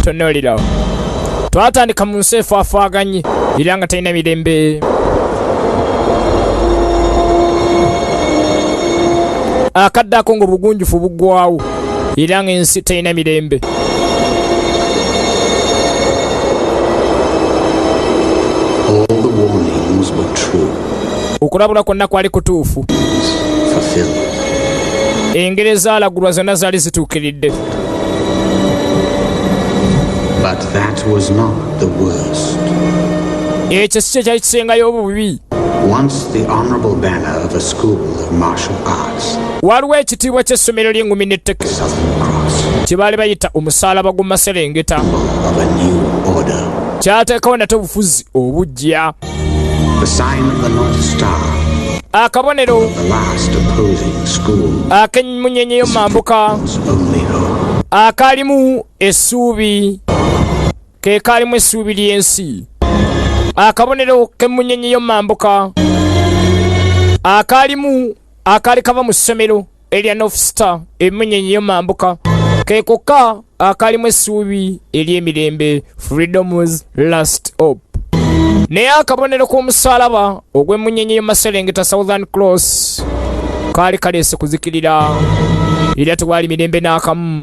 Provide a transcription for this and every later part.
Tunuulira, twatandika mu nsi efaafaaganye era nga talina mirembe. Akadde ako ng'obugunjufu buggwawo era ng'ensi terina mirembe. All the warnings were true. Okulabula kwonna kwali kutuufu. Fulfilled. Engeri ezaalagulwa zonna zaali zituukiridde. But that was not the worst. Ekyo si kye kyali kisingayo obubi. Once the honorable banner of a school of martial arts, Waliwo ekitiibwa ky'essomero ly'engumi n'etteke Southern Cross, kye baali bayita omusaalaba gw'omu maserengeta. of a new order. Kyateekawo nate obufuzi obujja. The sign of the North Star, Akabonero the last opposing school, ak'emmunyenye y'omambuka only hope. akalimu essuubi, ke kalimu essuubi ly'ensi. Akabonero k'emmunyenye y'omambuka akalimu akaali kava mu ssomero erya North Star, emmunyenye y'omambuka, ke kokka akalimu essuubi ery'emirembe, freedom's last hope. Naye akabonero k'omusaalaba ogw'emmunyenye y'omaserengeta, Southern Cross, kaali kaleese kuzikirira era tewali mirembe n'akamu.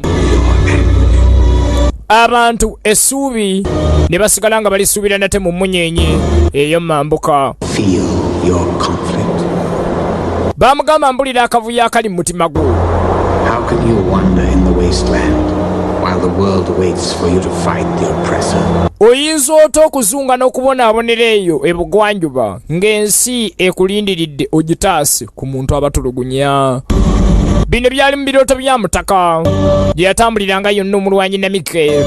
Abantu essuubi ne basigala nga balisuubira nate mu mmunyenye ey'omambuka. Feel your conflict. Baamugamba, mbulira akavuyo akali mu mutima gwo. How can you wander in the wasteland while the world waits for you to fight the oppressor? Oyinza ota okuzunga n'okubonaabonera eyo ebugwanjuba ng'ensi ekulindiridde ogitaase ku muntu abatulugunya? Bino byali mu birooto bya mutaka gye yatambuliranga yonna, omulwanyi namike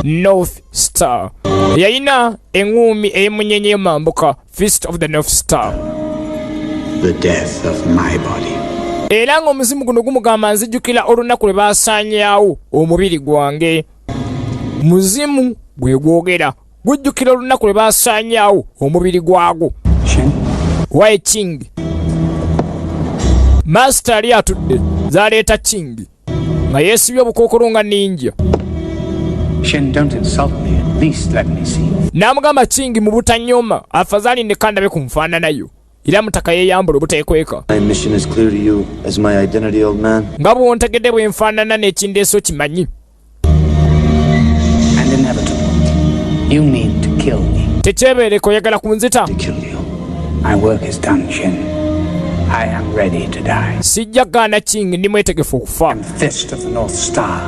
North Star, yalina eŋŋuumi ey'emunyenye y'omambuka, Fist of the North Star. The death of my body. Era ng'omuzimu guno gumugamba, nzijjukira olunaku lwe baasaanyaawo omubiri gwange. Muzimu gwe gwogera, gujjukira olunaku lwe baasaanyaawo omubiri gwagwo. Shin, Waye King master yali atudde, zaleeta King nga yeesibye obukookolo nga ninja. Shin, don't insult me. At least let me see you. N'amugamba, King, mu butanyoma afazaali ndeka ndabe ku nfaananayo. Era mutaka yeeyambula obuteekweka. My mission is clear to you as my identity, old man. Nga bw'ontegedde bwe nfaanana n'ekindeeso kimanyi. And inevitable. You mean to kill me. Tekyebeereka oyagala kunzita. To kill you. My work is done, Shin. I am ready to die. Sijja gaana King, ndi mwetegefu okufa. I'm Fist of the North Star.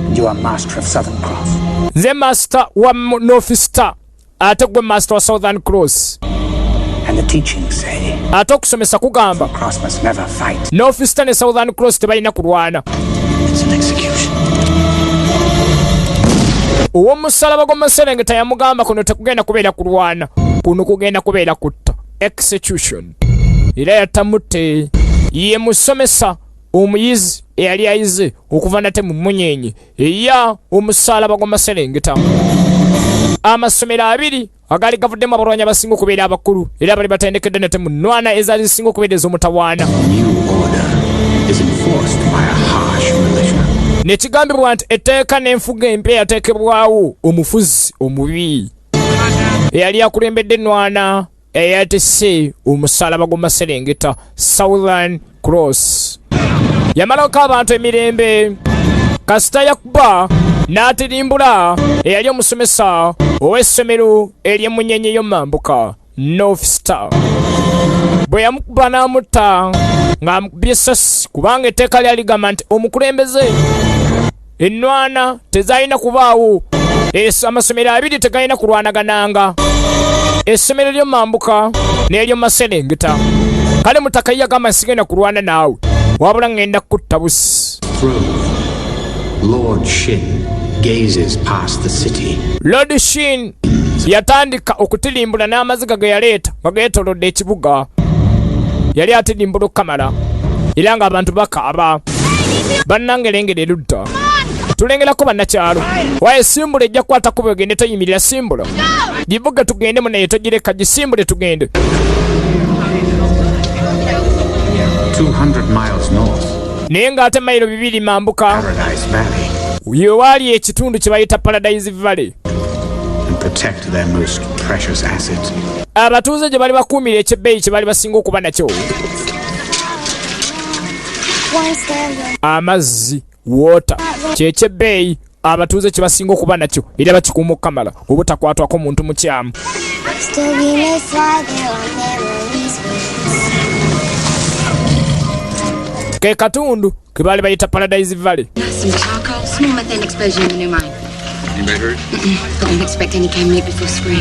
And you are Master of Southern Cross. Nze master wa North Star, ate gwe master wa Southern Cross. And the teachings say Ate okusomesa kugamba Cross must never fight. North Star ne Southern Cross tebalina kulwana. It's an execution. Ow'omusalaba gw'omuserengeta yamugamba, kuno tekugenda kubeera kulwana, kuno kugenda kubeera kutta, execution. Era yattamutte ye musomesa omuyizi eyali ayize okuva nate mu munyenye eya omusalaba gw'amaserengeta, amasomero abiri agaali gavuddemu abalwanyi abasinga okubeera abakulu era bali batendekedde nate mu nnwana ezaali zisinga okubeera ez'omutawaana. New order is enforced by a harsh militia. Ne kigambibwa nti etteeka n'enfuga empya yateekebwawo omufuzi omubi eyali akulembedde ennwana eyatese omusalaba gw'omaserengeta, Southern Cross. Yamalako abantu emirembe kasita yakuba n'atirimbula eyali omusomesa ow'essomero ery'emunyenye y'omambuka, North Star. Bwe yamukuba n'amutta ng'amukubye essasi, kubanga etteeka lyali ligamba nti omukulembeze ennwana tezalina kubaawo. Amasomero abiri tegalina kulwanagananga, essomero ly'omambuka n'ery'omaserengeta. Kale mutaka ye yagamba, sigenda kulwana naawe, wabula ŋŋenda kutta busi. Lord Shin gazes past the city. Lord Shin yatandika okutirimbula n'amaziga ge yaleeta nga geetoolodde ekibuga. Yali atirimbula okukamala era ng'abantu bakaaba. Bannange, lengera erudda, tulengerako bannakyalo. Waye simbula, ejja kukwata kuba egende, toyimirira, simbula givuge tugende. Munaye togireka, gisimbule tugende. 200 miles north, Naye ng'ate mayiro 200 mambuka, Paradise Valley. Yewaali ekitundu kye bayita Paradise Valley. And protect their most precious asset. Abatuuze gye bali bakuumira ekyebbeeyi kye bali basinga okuba nakyo. Once there were Amazzi, water, kyekyebbeeyi abatuuze kye basinga okuba nakyo era bakikuuma okukamala obutakwatwako muntu mukyamu. Still we may fly there on memory's wings. Ke katundu ke baali bayita Paradise Valley. Some charcoal, small methane explosion in the new mine. Anybody hurt? But don't expect any came before spring.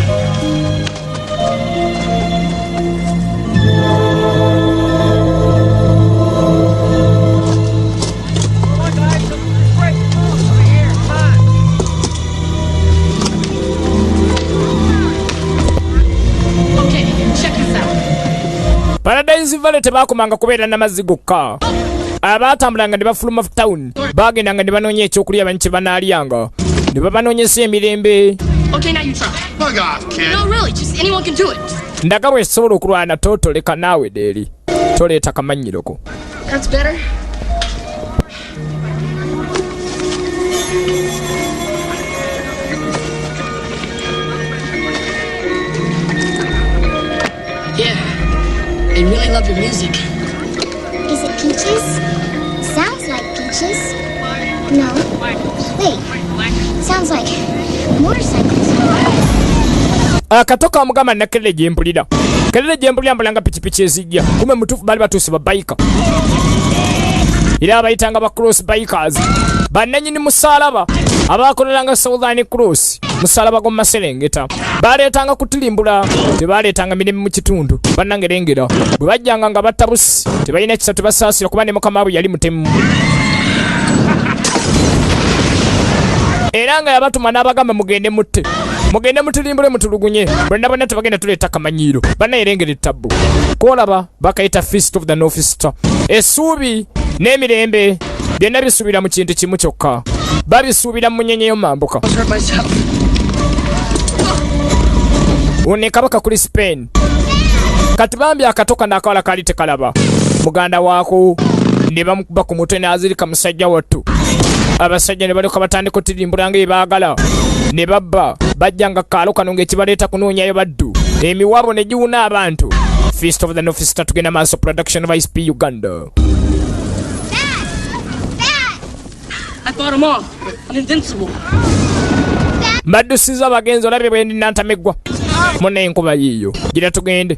Okay, check this out. Paradise Valley tebakomanga kubeera n'amazzi gokka. Abaatambulanga ne bafuluma tawuni baagendanga ne banoonya ekyokulya banyi kye banaalyanga ne babanoonyesa emirembe. Okay, now you try. Bug off, kid. No, really, just anyone can do it. Ndaga bwe sobola okulwana tootoleka naawe deeri toleeta kamanyiroko. That's better. Yeah, they really love your music. Is it peaches? Sounds like peaches. No. Wait. Sounds like motorcycles. Akato kamugamba nakelele gye mpulira kelele gye mpulira mbulanga pikipiki ezijja kume mutuufu baali batuuse babayika era abayitanga ba cross bikers bannanyini musaalaba abakoleranga Southern Cross musalaba gw'omu maserengeta baleetanga kutirimbula tebaleetanga mirimu mu kitundu bannange lengera bwe bajjanga nga batta busi tebalina kisa tebasaasira kuba ne mukama waabwe yali mutemu era nga yabatuma n'abagamba mugende mutte mugende mutirimbule mutulugunye bonna bonna tebagenda tuleeta kamanyiiro bannayerengera ettabbu kwolaba bakayita Feast of the North Star. Essuubi n'emirembe byonna bisuubira mu kintu kimu kyokka babisuubira mu munyenye y'omambuka. Hurt myself. Ono kabaka kuli Spain kati bambi akato kano akawala kaali tekalaba muganda waako ne bamukuba ku mutwe n'azirika musajja wattu. Abasajja ne balyoka batandika otirimbula nga bye baagala ne babba bajja nga kaalo kano ng'ekibaleeta kunoonyayo baddu emiwabo ne giwuna abantu. Feast of the North Star tugenda maaso production of ISP Uganda. I fought them all. I'm invincible. Mbaddusiza abagenzi olabye bwe ndi nantameggwa munna enkuba yiiyo gira tugende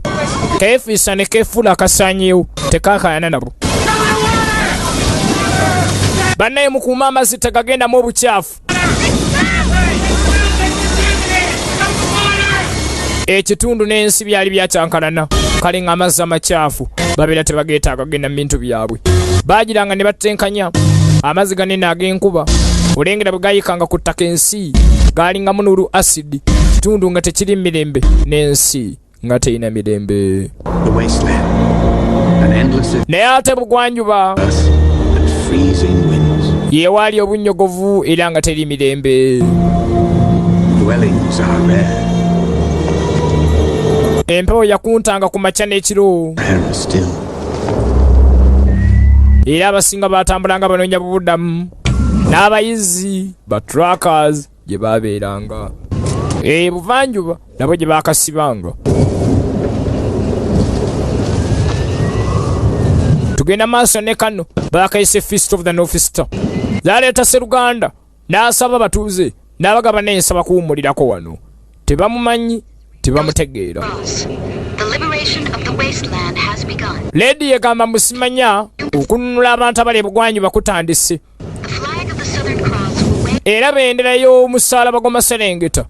keefiisa ne keefuula akasaanyiwo tekakayana nabo bannaye mukuume amazzi tegagendamu obukyafu. Ekitundu n'ensi byali byakyankalana kale ng'amazzi amakyafu babeera tebageetaaga genda mu bintu byabwe baagiranga ne batenkanya amazzi ganene ag'enkuba olengera bwe gayikanga ku ttaka ensi gaalingamu nulu asidi kitundu nga tekiri mirembe n'ensi nga terina mirembe. The wasteland. An endless Naye ate bugwanjuba earth and freezing winds. Yewaali obunnyogovu era nga teri mirembe. Dwellings are rare. Empewo yakuntanga ku makya n'ekiro. Rarer still. Era abasinga batambulanga banoonya bubuddamu n'abayizi ba trackers gye babeeranga e buvanjuba nabo gye bakasibanga. Tugenda maaso ne kano bakayise Feast of the North Star. Zaleeta seruganda n'asaba batuuze n'abagaba n'ensaba kuwummulirako wano tebamumanyi tebamutegeera. Cross. The liberation of the wasteland has begun. Ledi yegamba musimanya okununula abantu abali ebugwanjuba kutandise. The flag of the Southern Cross will wave Era bendera y'omusaalaba gw'amaserengeta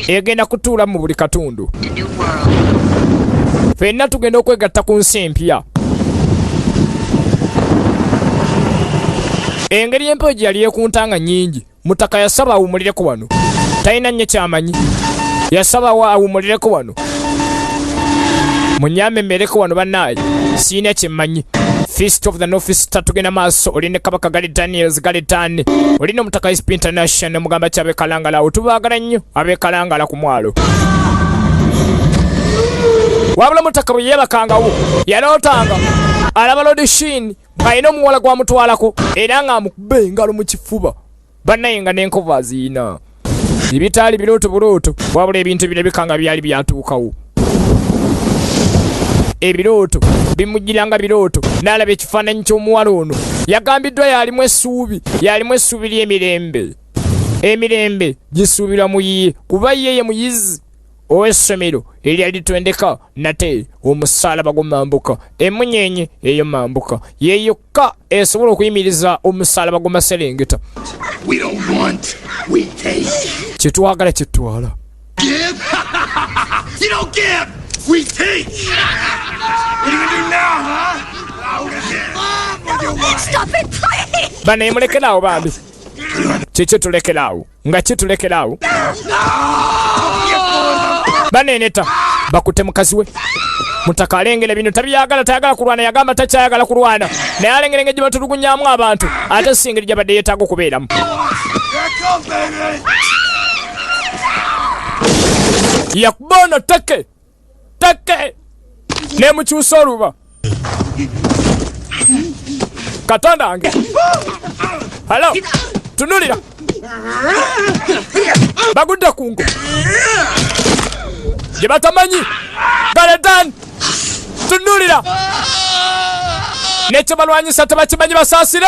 egenda kutuula mu buli katundu. to new world. Ffenna tugenda okwegatta ku nsi empya. Engeri empewo gye yali ekuntanga nnyingi mutaka yasaba awummulireko wano talina nnyo kyamanyi yasaba wa awummulireko wano munyambe mmereko wano bannaaye siina kyemmanyi. Feast of the North Star tugenda maaso oli ne kabaka Gali Daniels Galitani oli n'omutaka SP International mugamba ki ab'ekalangala awo tubaagala nnyo ab'ekalangala ku mwalo. Wabula mutaka bwe yeebakangawo yalootanga alaba Lord Shin ng'alina omuwala gwamutwalako era ng'amukuba engalo mu kifuba. Bannaye nga n'enkovu aziyina. Ebitaali birooto bulooto, wabula ebintu birabika nga byali byatuukawo. Ebirooto bimujjira nga birooto, n'alaba ekifaananyi ky'omuwala ono. Yagambiddwa yalimu essuubi, yalimu essuubi ly'emirembe. Emirembe gisuubirwa mu ye, kuba ye ye muyizi ow'essomero eryali litwendeka nate omusaalaba gw'omambuka. Emunyenye eyo mambuka ye yokka esobola okuyimiriza omusaalaba gw'amaserengeta. We don't want, we take. Kye twagala kye tutwala. Give? You don't give, we take. What are you gonna do now, huh? Stop it, please! Banaye mulekeraawo bambi. Kiki tulekeraawo? Nga kitulekeraawo? Baneneta bakutte mukazi we. Mutaka alengera bino tabyagala, tayagala kulwana, yagamba takyayagala kulwana. Naye alengera engeri gye batulugunyamu abantu, ate si engeri gy'abadde yeetaaga okubeeramu. Yakuba ono teke teke nemukyusa oluba. Katonda wange. Halo, tunulira. Bagudde ku ngo gye batamanyi. Galedan, tunulira. Nekyo balwanyisa tebakimanyi, basaasire.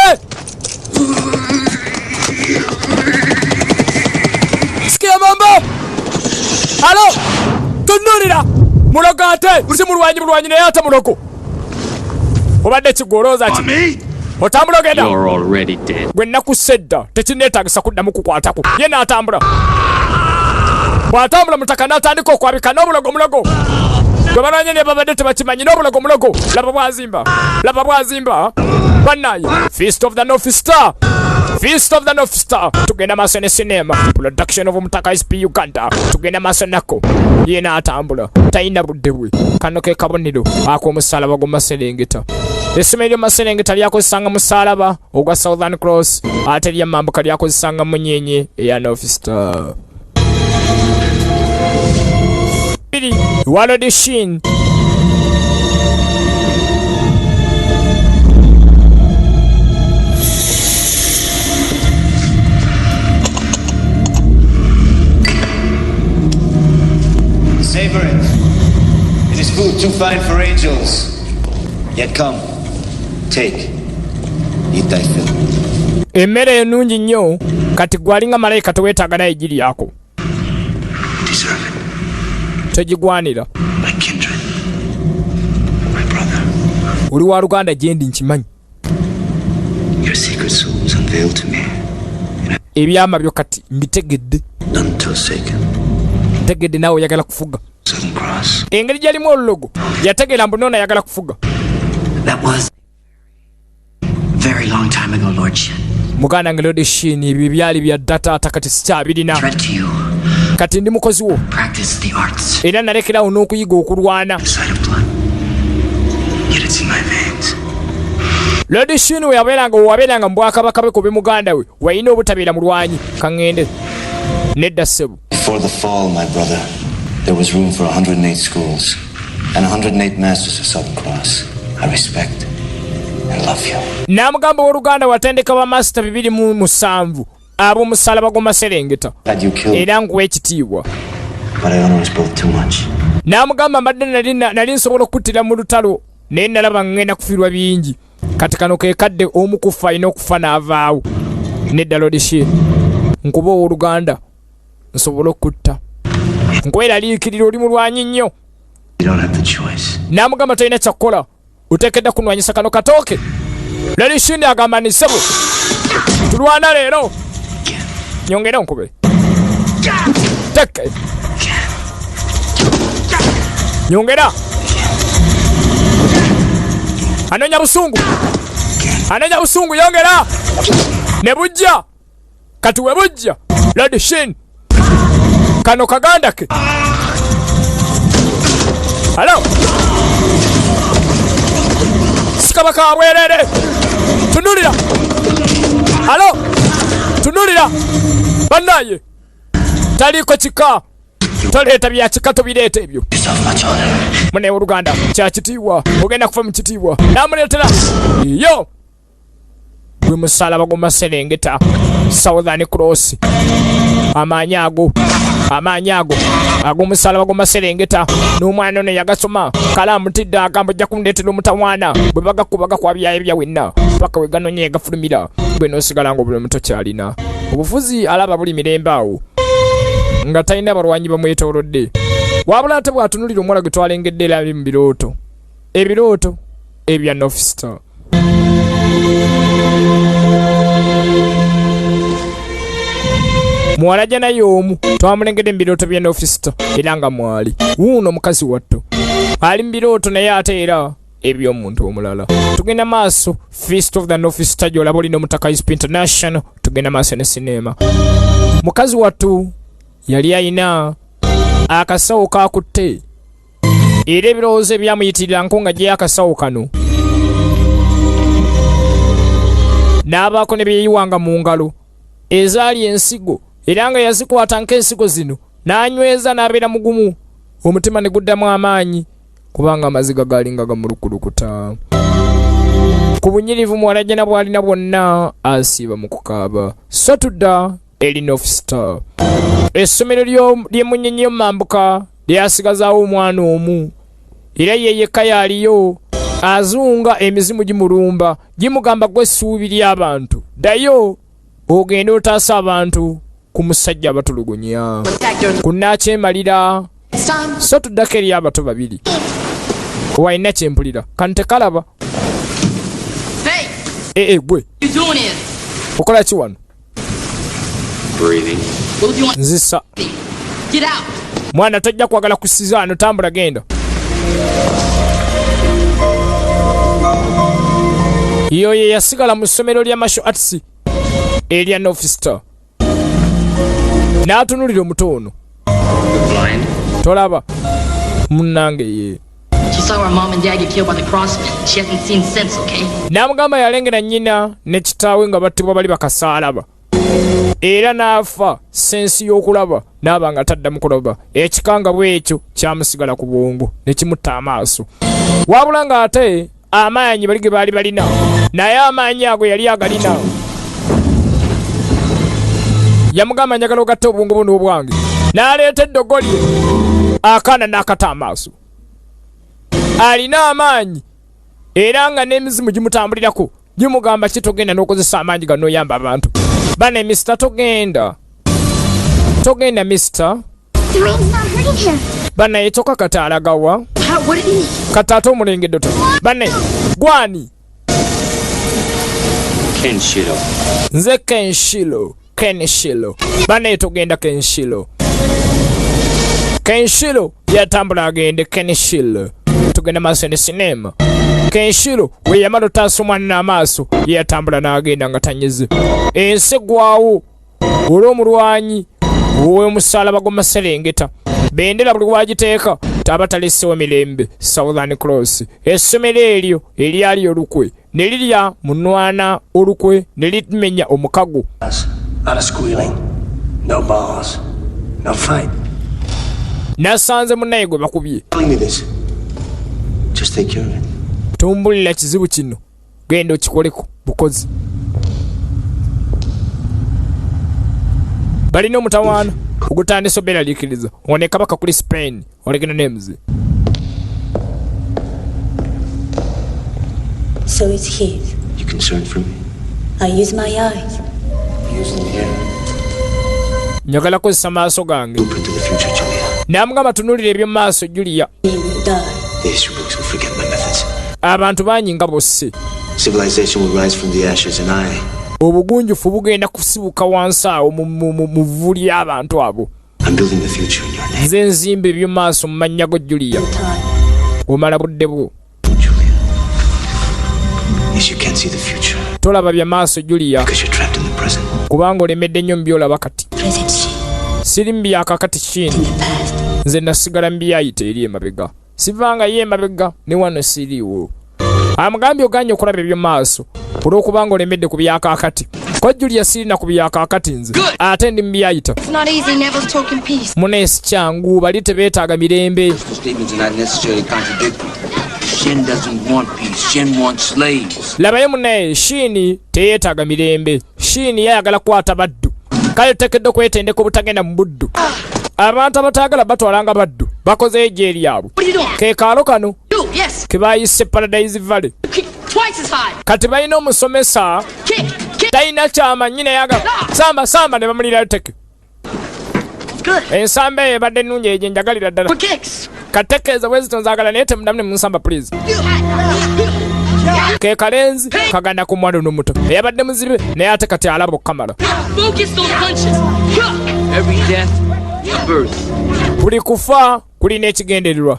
Sikia mambo. Halo, tunulira. Mulogo ate si mulwanyi, mulwanyi naye ate mulogo. Obadde kigolooza ki? Otambula ogenda. You're already dead. Gwe nnakussa edda, tekinneetaagisa kuddamu kukwatako. Ye n'atambula. Bw'atambula mutaka n'atandika okwabika n'obulogo mulogo. Gwe balwanye ne babadde tebakimanyi n'obulogo mulogo. Laba bw'azimba. Laba bw'azimba. Bannaye, Feast of the North Star. Feast of the North Star. Tugenda maaso ne sinema. Production of Mutaka SP Uganda. Tugenda maaso nako. Ye n'atambula. Talina budde bwe. Kano ke kabonero ak'omusaalaba gw'omu maserengeta. Essomero ly'omu maserengeta lyakozesanga musaalaba ogwa Southern Cross, ate ery'amambuka lyakozesanga munyenye eya North Star. Walod Shin. Savor it. It is food too fine for angels. Yet come, take, eat thy fill. Emmere ennungi nnyo, kati gwalinga malayika teweetaaga naye giryako. Deserve it. Tegigwanira. My kindred. My brother. Oli wa luganda gye ndi, nkimanyi. Your secret soul was unveiled to me. Ebyama byo kati mbitegedde. Untosaken. Ntegedde naawe oyagala kufuga. Southern Cross. Engeri gyalimu olulogo yategeera mbu noona ayagala kufuga. That was very long time ago, Lord Shin. Muganda nge Lord Shin, ebyo byali bya dda taata, kati sikyabirina. Threat to you. Kati ndi mukozi wo. Practice the arts. Era nalekerawo n'okuyiga okulwana. Side of blood. Yet it's in my veins. Lord Shin we yabeeranga, wewabeeranga mu bwakabaka bwe ku muganda we, walina obutabeera mulwanyi. Kaŋŋende nedda ssebo. Before the fall, my brother, there was room for 108 schools and 108 masters of Southern Cross. I respect and love you. N'amugamba, owooluganda, watendeka bamasita 27 ab'omusalaba gw'omaserengeta. Had you killed, Era nkuwa ekitiibwa. but I honor us both too much. N'amugamba, mbadde nali nsobola okuttira mu lutalo, naye nalaba ŋŋenda kufiirwa bingi. Kati kano ke kadde, omu kufa alina okufa n'avaawo. Nedda Lord Shin, nkuba owooluganda nsobole okutta, nkweraliikirira, oli mulwanyi nnyo. You don't have the choice. N'amugamba, tolina kyakukola, oteekedda kunwanyisa kano katooke. Lord Shin agamba ni ssebo, tulwana leero, nyongere onkube teke, nyongera. Anoonya busungu, anoonya busungu, yongera ne bujja. Kati we bujja, Lord Shin kano kaganda ke. Halo, sikabaka wabwerere. Tunulira, halo, tunulira bannaye, taliiko kika, toleeta bya kika, tobireeta ebyo. Mune oluganda kyakitiibwa, ogenda kufa mu kitiibwa. Namuleetera yo. Gwe musalaba gw'omaserengeta, Southern Cross. Amaanyi ago, amaanyi ago ag'omusalaba gw'omaserengeta, n'omwana ono yagasoma kale amutidde, agamba ojja kundeetera omutawaana. Bwe bagakuba gakwabyayo bya wenna paka we ganonye gafulumira, gwe n'osigala nga obuli muto kyalina obufuzi, alaba buli mirembe awo nga talina balwanyi bamwetoolodde. Wabula ate bw'atunulira omuwala gwe twalengedde era ali mu birooto, ebirooto ebya North Star. Muwala jja naye omu twamulengedde mu birooto bya North Star, era nga mwali wuuno omukazi watto ali mu birooto, naye ate era eby'omuntu omulala. Tugenda maaso, Feast of the North Star, gy'olaba olina omutaka Isp International. Tugenda maaso ne sinema. Mukazi wattu yali ayina akasawo kakutte, era ebirowoozo ebyamuyitirira nko nga gyeyo akasawo kano n'abaako ne byeyiwanga mu ngalo ezaali ensigo, era nga yazikwata nk'ensigo zino n'anyweza n'abeera mugumu, omutima ne guddamu amaanyi, kubanga amaziga gaalinga gamulukulukuta ku bunyirivu. Muwala jjana bw'alina bwonna asiiba mu kukaaba. So tudda eri North Star, essomero ly'emunyenye y'omumambuka lyasigazaawo omwana omu, era ye yekka yaliyo azunga. Emizimu gimulumba, gimugamba, gwe essuubi ly'abantu, ddayo ogende otaasa abantu ku musajja abatulugunya ku naakyemalira. So tuddako eri abato babiri. Walina kyempulira kano tekalaba. Ee, gwe okola ki wano? Nzisa mwana, tojja kwagala kusiza ano, tambula genda. Yoyo yasigala mu ssomero lya martial arts erya North Star, n'atunulira omuto ono. Tolaba munnange ye? She saw her mom and dad get killed by the crossmen. She hasn't seen since, okay? N'amugamba yalengera nnyina ne kitaawe nga battibwa bali bakasaalaba, era n'afa sense y'okulaba, n'aba nga taddamu kulaba. Ekikanga bwekyo kyamusigala ku bwongo ne kimutta amaaso. Wabula ng'ate amaanyi bali ge baali balina, naye amaanyi ago yali agalina. Yamugamba, njagala ogatte obwongo buno obwange. N'aleeta eddogo lye, akaana n'akata amaaso. Alina amaanyi, era nga n'emizimu gimutambulirako, gimugamba ki, togenda n'okozesa amaanyi gano oyamba abantu bane. Mister, togenda, togenda mister. The rain's not hurting him. Banaye toka kati alagawa? How, what did he... Kati ate omulengedde to bane gwani? Kenshiro. Nze Kenshiro, Kenshiro. Banaye togenda Kenshiro. Kenshiro yatambula agende. Kenshiro, tugenda maaso ne sinema. Kenshiro we yamala otaasa omwana n'amaaso, ye yatambula n'agenda nga tanyize. Ensi eggwawo olw'omulwanyi ow'omusalaba gw'omaserengeta. Bendera buli wagiteeka taba talesewo mirembe. Southern Cross, essomero eryo eryali olukwe ne lirya munwana olukwe ne limenya omukago. Lot of squealing. No balls. No fight. Nasanze munnaye gwe bakubye. Telling me this. Just take care of it. Tumbulira kizibu kino, genda okikoleko bukozi. Balina omutawaana ogutandise obeeraliikiriza. Ono kabaka kuli Spain olegenda nemuzi. So it's his. You concerned for me? I use my eyes. Use them here. Njagala kozesa maaso gange. Blueprint to the future, Julia. Namugamba, tunuulira eby'omu maaso, Julia. He will die. The history books will forget my methods. Abantu bangi nga bosse. Civilization will rise from the ashes, and I, Obugunjufu bugenda kusibuka wansi awo mu vvu ly'abantu abo. I'm building the future in your name, Nze nzimba eby'omu maaso mu mannya go, Julia. Time. Omala budde bwo. Julia. Yes, you can't see the future Tolaba bya maaso, Julia, because you're trapped in the present. kubanga olemedde nnyo mu byolaba kati. Present she. Siri mu byakakati kini. In the past. Nze nasigala mu byayita eri emabega, sivanga ye emabega ne wano siriiwo. Amugambye oganye okulaba eby'omu maaso olw'okubanga olemedde ku byakakati. Ko Julia, sirina ku byakakati nze, ate ndi mu byayita. It's not easy. Neville's talking peace. Muneesi kyangu, bali tebeetaaga mirembe. The statements are not necessarily contradictory. Shin doesn't want peace. Shin wants slaves. Labayo munaye, Shiini teyeetaaga mirembe. Shiini yayagala kukwata baddu. Kale tuteekeddwa okwetendeka obutagenda mu buddu. Abantu abataagala batwala nga baddu bakozeyo ejje eryabwe. Ke kaalo kano ke bayise Paradise Valley. Kati balina omusomesa talina kyamanyi naye aga samba samba ne bamulirayo teke. Ensamba eyo ebadde nnungi eyo gye njagalira ddala. Katekeeza bwe zito nzaagala naye temudamu ne munsamba please. Ke kalenzi kaganda ku mwana ono omuto eyabadde muzibe naye ate kati alaba okukamala. Buli kufa kulina ekigendererwa.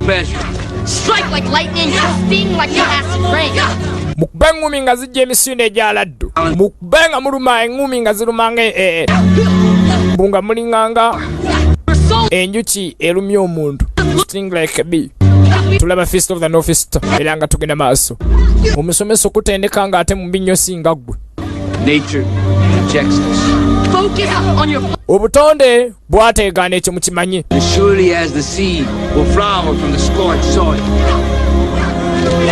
Mukube eŋŋumi nga zijja emisinde egya laddu. Mukube nga muluma eŋŋumi nga ziruma nga mbu nga mulinganga enjuki erumya omuntu. Sting like a bee. Tulaba Fist of the North Star era nga tugenda maaso. Omusomesa okutendeka nga ate mubi nnyo singa ggwe. Nature rejects us. Obutonde bwateegaana ekyo mukimanye. As surely as the seed will flower from the scorched soil,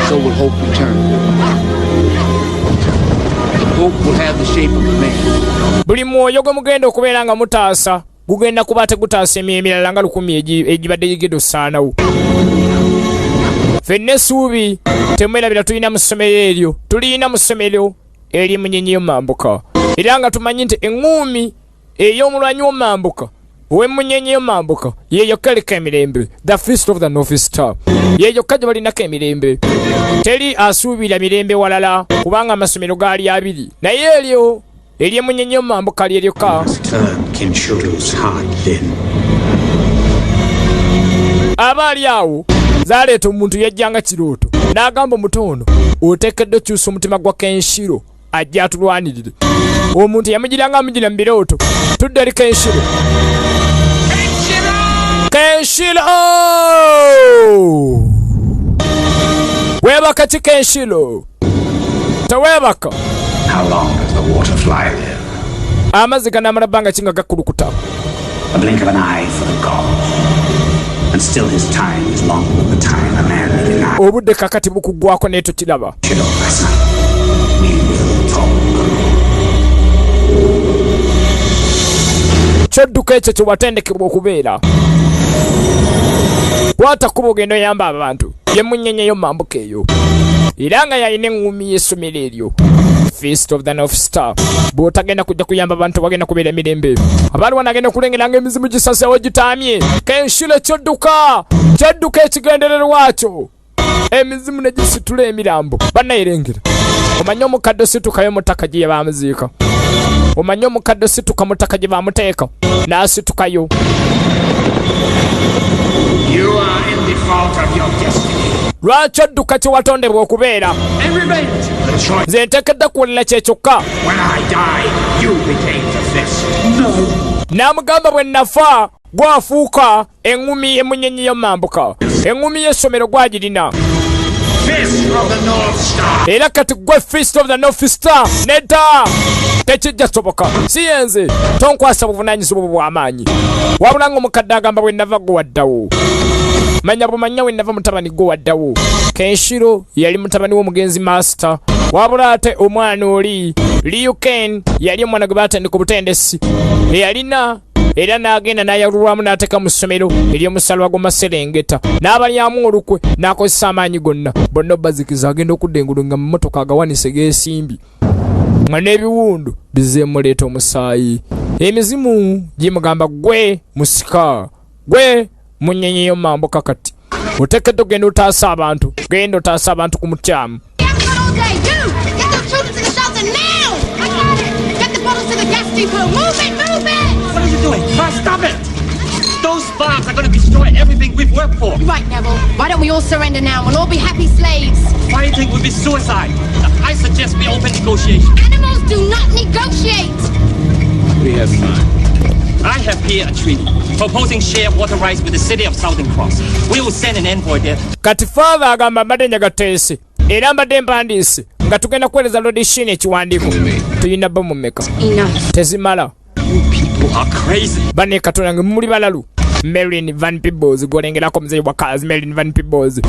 so will hope return. Hope will have the shape of a man. Buli mwoyo gwe mugenda okubeera nga mutaasa gugenda kuba tegutaasa emyoyo emirala nga 1000 egibadde gigenda osaanawo. Ffenna essuubi temwerabira tulina mu ssomero eryo, tulina mu ssomero ery'emunyenye y'omambuka. Era nga tumanyi nti eŋŋuumi ey'omulwanyi w'omambuka ow'emunyenye y'omambuka ye yokka eriko emirembe, the Fist of the North Star ye yokka gye balinako emirembe. Teri asuubira mirembe walala kubanga amasomero gaali abiri, naye eryo ery'emunyenye y'omambuka lye lyokka. Turn Kenshiro's heart then. Aba ali awo zaleeta omuntu yajjanga kirooto n'agamba omuto ono oteekeddwa okyusa omutima gwa Kenshiro ajja atulwanirire. Omuntu yamugiranga amugira mu birooto. Tudde eri Kenshiro. Kenshiro! Weebaka ki Kenshiro? Teweebaka. How long does the water fly live? Amazzi ganaamala bbanga ki nga gakulukuta? A blink of an eye for the gods. And still his time is longer than the time a man may deny. Obudde kakati bukuggwako naye tokiraba. Shiro, my son, we will talk. Kyodduka ekyo kye watendekebwa okubeera. Kwata kkubo ogenda oyamba abantu. Ye munyenye yo mambuka eyo. Era nga yalina eŋŋumi y'essomero eryo. Fist of the North Star. Bw'otagenda kujja kuyamba abantu bagenda kubeera emirembe. Abaali wano agenda okulengera ng'emizimu gisazeewo gitaamye. Kenshiro kyodduka! Kyodduka ekigendererwa kyo. Emizimu ne gisitula emirambo. Bannayerengera. Omanye omukadde ositukayo mu ttaka gye bamuziika. Omanye omukadde osituka mu ttaka gye bamuteeka. N'asitukayo. You are in default of your destiny. Lwaki odduka kye watondebwa okubeera? And revenge. The choice. Nze nteekeddwa kuwulira kye kyokka. When I died, you became the fist. No. N'amugamba bwe nafa gwafuuka eŋŋumi emunyenye y'omambuka. Eŋŋumi y'essomero gwagirina. Fist of the North Star. Era kati gwe Fist of the North Star. Nedda, tekijja soboka. Si yenze, tonkwasa buvunaanyizibwa bwo bw'amaanyi. Wabula ng'omukadde agamba bwe nava gwe waddawo. Manya bumanya we nava mutabani gwe waddawo. Kenshiro yali mutabani w'omugenzi Master. Wabula ate omwana oli Liu Ken yali omwana gwe baatendeka obutendesi eyalina era n'agenda n'ayalulwamu n'ateeka mu ssomero ery'omusalwa gw'amaserengeta n'abalyamu olukwe n'akozesa amaanyi gonna bonna obazikiza. Agenda okudda engulu nga mu mmotoka agawanise geesimbye nga n'ebiwundu bizeemuleeta omusaayi. Emizimu gimugamba gwe musika gwe munyenye y'omambuka kati oteekeddwa okugenda otaasa abantu, genda otaasa abantu ku mutyamu. What are you doing? Stop it! Those bombs are going to destroy everything we've worked for. Right, Neville. Why don't we all surrender now? We'll all be happy slaves. Fighting will be suicide. I suggest we open negotiation. Animals do not negotiate. We have time. I have here a treaty proposing shared water rights with the city of Southern Cross. We will send an envoy there. Kati father agamba mbadde njagateese era mbadde mpandiise nga tugenda kuweereza Lord Shin ekiwandiiko. Tulina bomu mmeka? Enough. Tezimala. You people are crazy. Banne Katonda nge muli balalu. Merlin Van Peebles gwolengerako muzeeyi wa Cars. Merlin Van Peebles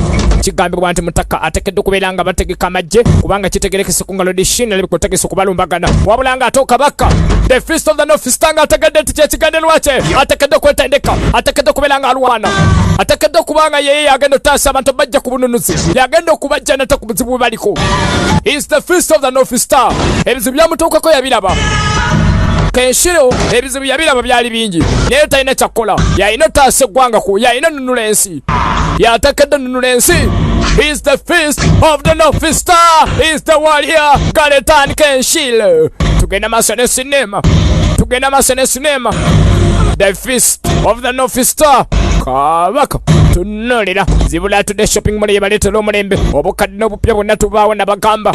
kigambibwa nti mutaka ateekeddwa okubeera nga bategeka amagye, kubanga kitegerekese ku ngalo Shin alabika otegese okubalumbagana, wabula nga ate okabaka the Fist of the North Star nga ategedde nti kyekigendererwa kye, ateekeddwa okwetendeka, ateekeddwa okubeera nga alwana, ateekeddwa okuba nga yeye yagenda okutaasa abantu bajja ku bununuzi, yagenda okubajja nate ku buzibu bwe baliko. Is the Fist of the North Star. Ebizibu byamutuukako yabiraba. Kenshiro ebizibu yabiraba byali bingi, naye talina kyakukola. Yalina otaasa eggwanga, ku yalina nunula ensi, yateekeddwa nunula ensi. He is the Fist of the North Star. He is the warrior Garetan Kenshiro. Tugenda maaso ne sinema, tugenda maaso ne sinema. The Fist of the North Star. Kabaka tunulira zibula tudde shopping mall yebaleetera omulembe, obukadde n'obupya bwonna tubaawo. Nabagamba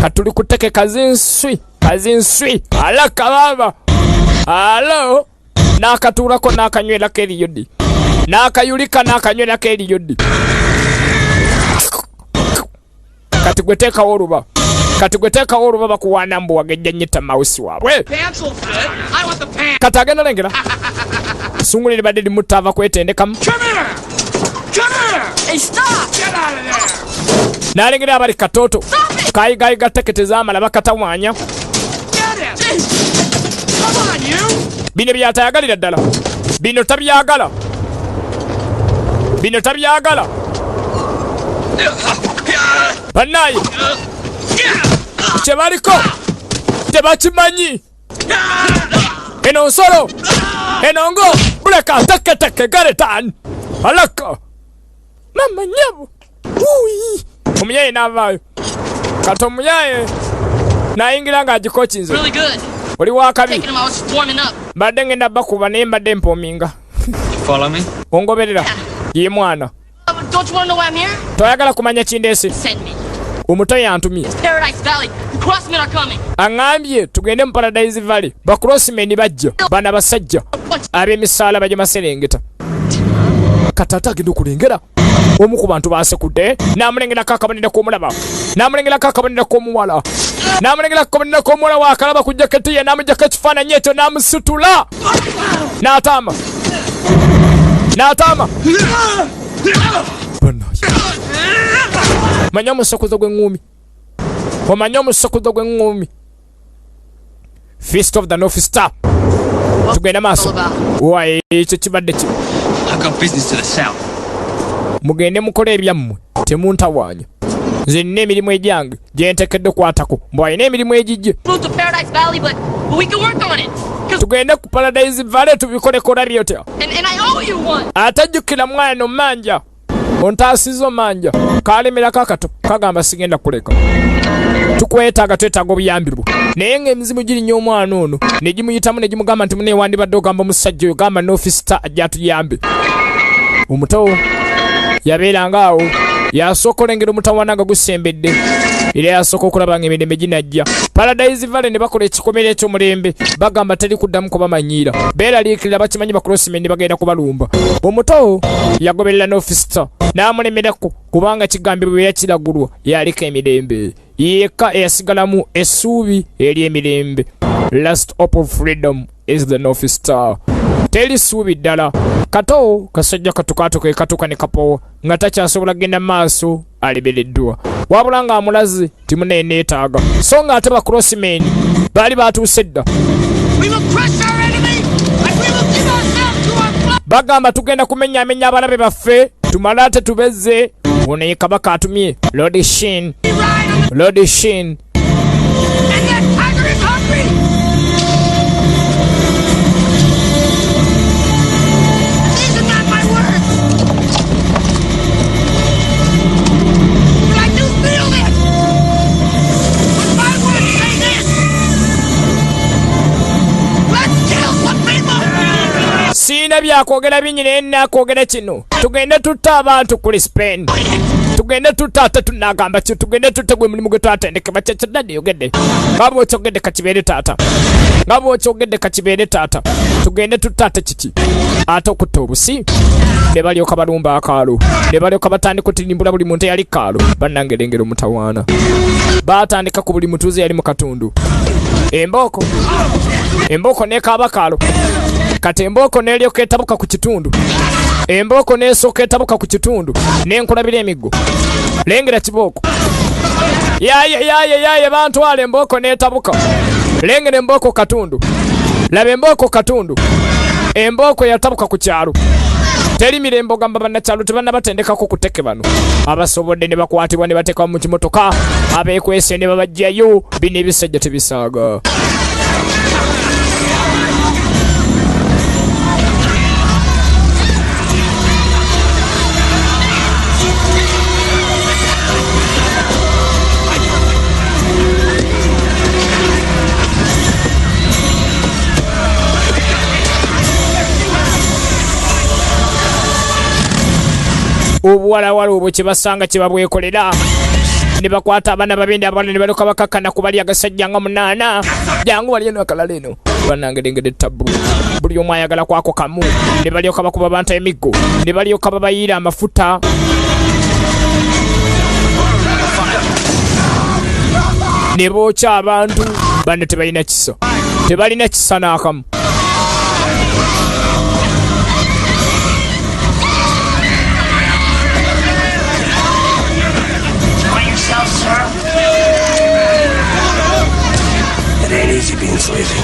katuli kuteke kazinswi kazinswi alaka baba alo n'akatuulako n'akanywerako eriyodi n'akayulika n'akanywerako eriyodi. Kati gwe teekawo oluba, kati gwe teekawo oluba, bakuwaana mbu wagejja nnyita mawusi waabwe. Pencil fit. I want the pen. Kati agenda lengera sunguli libadde limutta, ava kwetendekamu. Come here! Come here! Hey, stop! Get out of there! N'alengera abali katoto kayigayiga tekete zaamala bakatawaanya. Get him! Come on, you! Bino byatayagalira ddala, bino tabyagala, bino tabyagala. Bannaye kye baliko tebakimanyi. Eno nsolo eno ngo buleka teketeke garetan alaka mama nyabo wuyi. Omuyaye n'avaayo, kati omuyaye n'ayingira ng'agikokinze. Really good. Oli wakabi. Taking him, I was just warming up. Mbadde ngenda bakuba, naye mbadde mpoominga. Follow me? Ongoberera ye mwana? Don't you want to know why I'm here? Toyagala kumanya kindeese? Send me. Omuto yantumye. Paradise Valley. The crossmen are coming. Aŋŋambye tugende mu Paradise Valley, bacrossmen bajja, bano abasajja ab'emisaala bajja maserengeta. Kati ate agenda okulengera omu ku bantu basekudde, n'amulengerako akabonero k'omulaba, n'amulengerako akabonero k'omuwala, n'amulengerako akabonero k'omuwala. Waakalaba ku jaketi ye, n'amugjako ekifaananyi ekyo, n'amusitula, n'ataama, n'ataama. Manye omusokuzo gw'eŋŋumi, omanye omusokuzo gw'eŋŋumi. Fist of the North Star, tugenda maaso. Wa ekyo kibadde ki? I've got business to the south. Mugende mukole ebyammwe, temuntawaanya. Nze nina emirimu egyange gye nteekeddwa okukwatako. Mbw alina emirimu egijje. Move to Paradise Valley, but we can work on it. 'Cause Tugende ku Paradise Valley tubikoleko, olabye otya? and I owe you one. Atajjukira mwana omanja ontaasiza omanja kalemerako akato kagamba sigenda kuleka, tukwetaaga, twetaaga obuyambi bwo. Naye ng'emizimu girinya omwana ono ne gimuyitamu ne gimugamba nti munewandibadde ogamba omusajja oyo, gamba North Star ajja atuyambe. Omuto yabeeranga awo, yasooka olengera omutawaana nga gusembedde, era yasooka okulaba nga emirembe ginajja Paradise Valley ne bakola ekikomera eky'omulembe. Bagamba teri kuddamu kubamanyiira, beeraliikirira, bakimanyi bacrossmen bagenda kubalumba. Omuto yagoberera North Star n'amulemerako, kubanga kigambibwa bwe yakiragulwa yaliko emirembe yekka eyasigalamu essuubi ery'emirembe. Last hope of freedom is the North Star. Teri ssuubi ddala. Kato kasajja katukaatuka ekatuuka ne kapowa nga takyasobola kugenda maaso, alemereddwa, wabula ng'amulaze timuneneetaaga, so nga ate bacrossmen baali batuuse dda. We will crush our enemy and we will give ourselves to our blood. Bagamba tugenda kumenyaamenya abalabe baffe, tumale ate tubezze. Ono ye kabaka atumye Lord Shin, Lord Shin. And that tiger is hungry. These are not my words. But I do feel it. But my words say this. Let's kill some people. Siina byakwogera bingi, naye nakwogera kino: tugende tutte abantu. Kuli Spain tugende tutte, ate tunagamba ki? Tugende tutte, gwe mulimu gwe twatendekebwa. Kyekyadadde yogedde nga bwokyogedde, kakibeere taata, nga bwokyogedde kakibeere taata. Tugende tutte ate kiki? Ate okutta obusi. Ne balyoka balumba akaalo, ne balyoka batandika otirimbula buli muntu eyali kaalo. Bannange, lengera omutawaana, baatandika ku buli mutuuze yali mu katundu. Embooko, embooko nekaaba kaalo. Kati embooko n'eryoka etabuka ku kitundu, embooko n'esooka etabuka ku kitundu n'enkulabira emiggo. Lengera kibooko, yaye yaye yaye, bantwala. Embooko n'etabuka. Lengera embooko katundu, laba embooko katundu. Embooko yatabuka ku kyalo, teri mirembe. Ogamba bannakyalo tebannabatendekako kuteke. Bano abasobodde ne bakwatibwa ne bateekwa mu kimotoka, abeekwese ne babajjayo. Bino ebisajja tebisaaga. Obuwalawala obwo kyebasanga kyebabwekolera, ne bakwata abaana babindi, abawala ne balyoka bakakkana ku bali agasajja nga munaana. Jangu wali eno, akalala eno. Bannange, lengedde tabbu, buli omu ayagala kwako kamu. Ne balyoka bakuba abantu emiggo, ne balyoka babayiira amafuta, ne bookya abantu. Bano tebalina kisa, tebalina kisa n'akamu. By yourself, sir? It ain't easy being sleazy.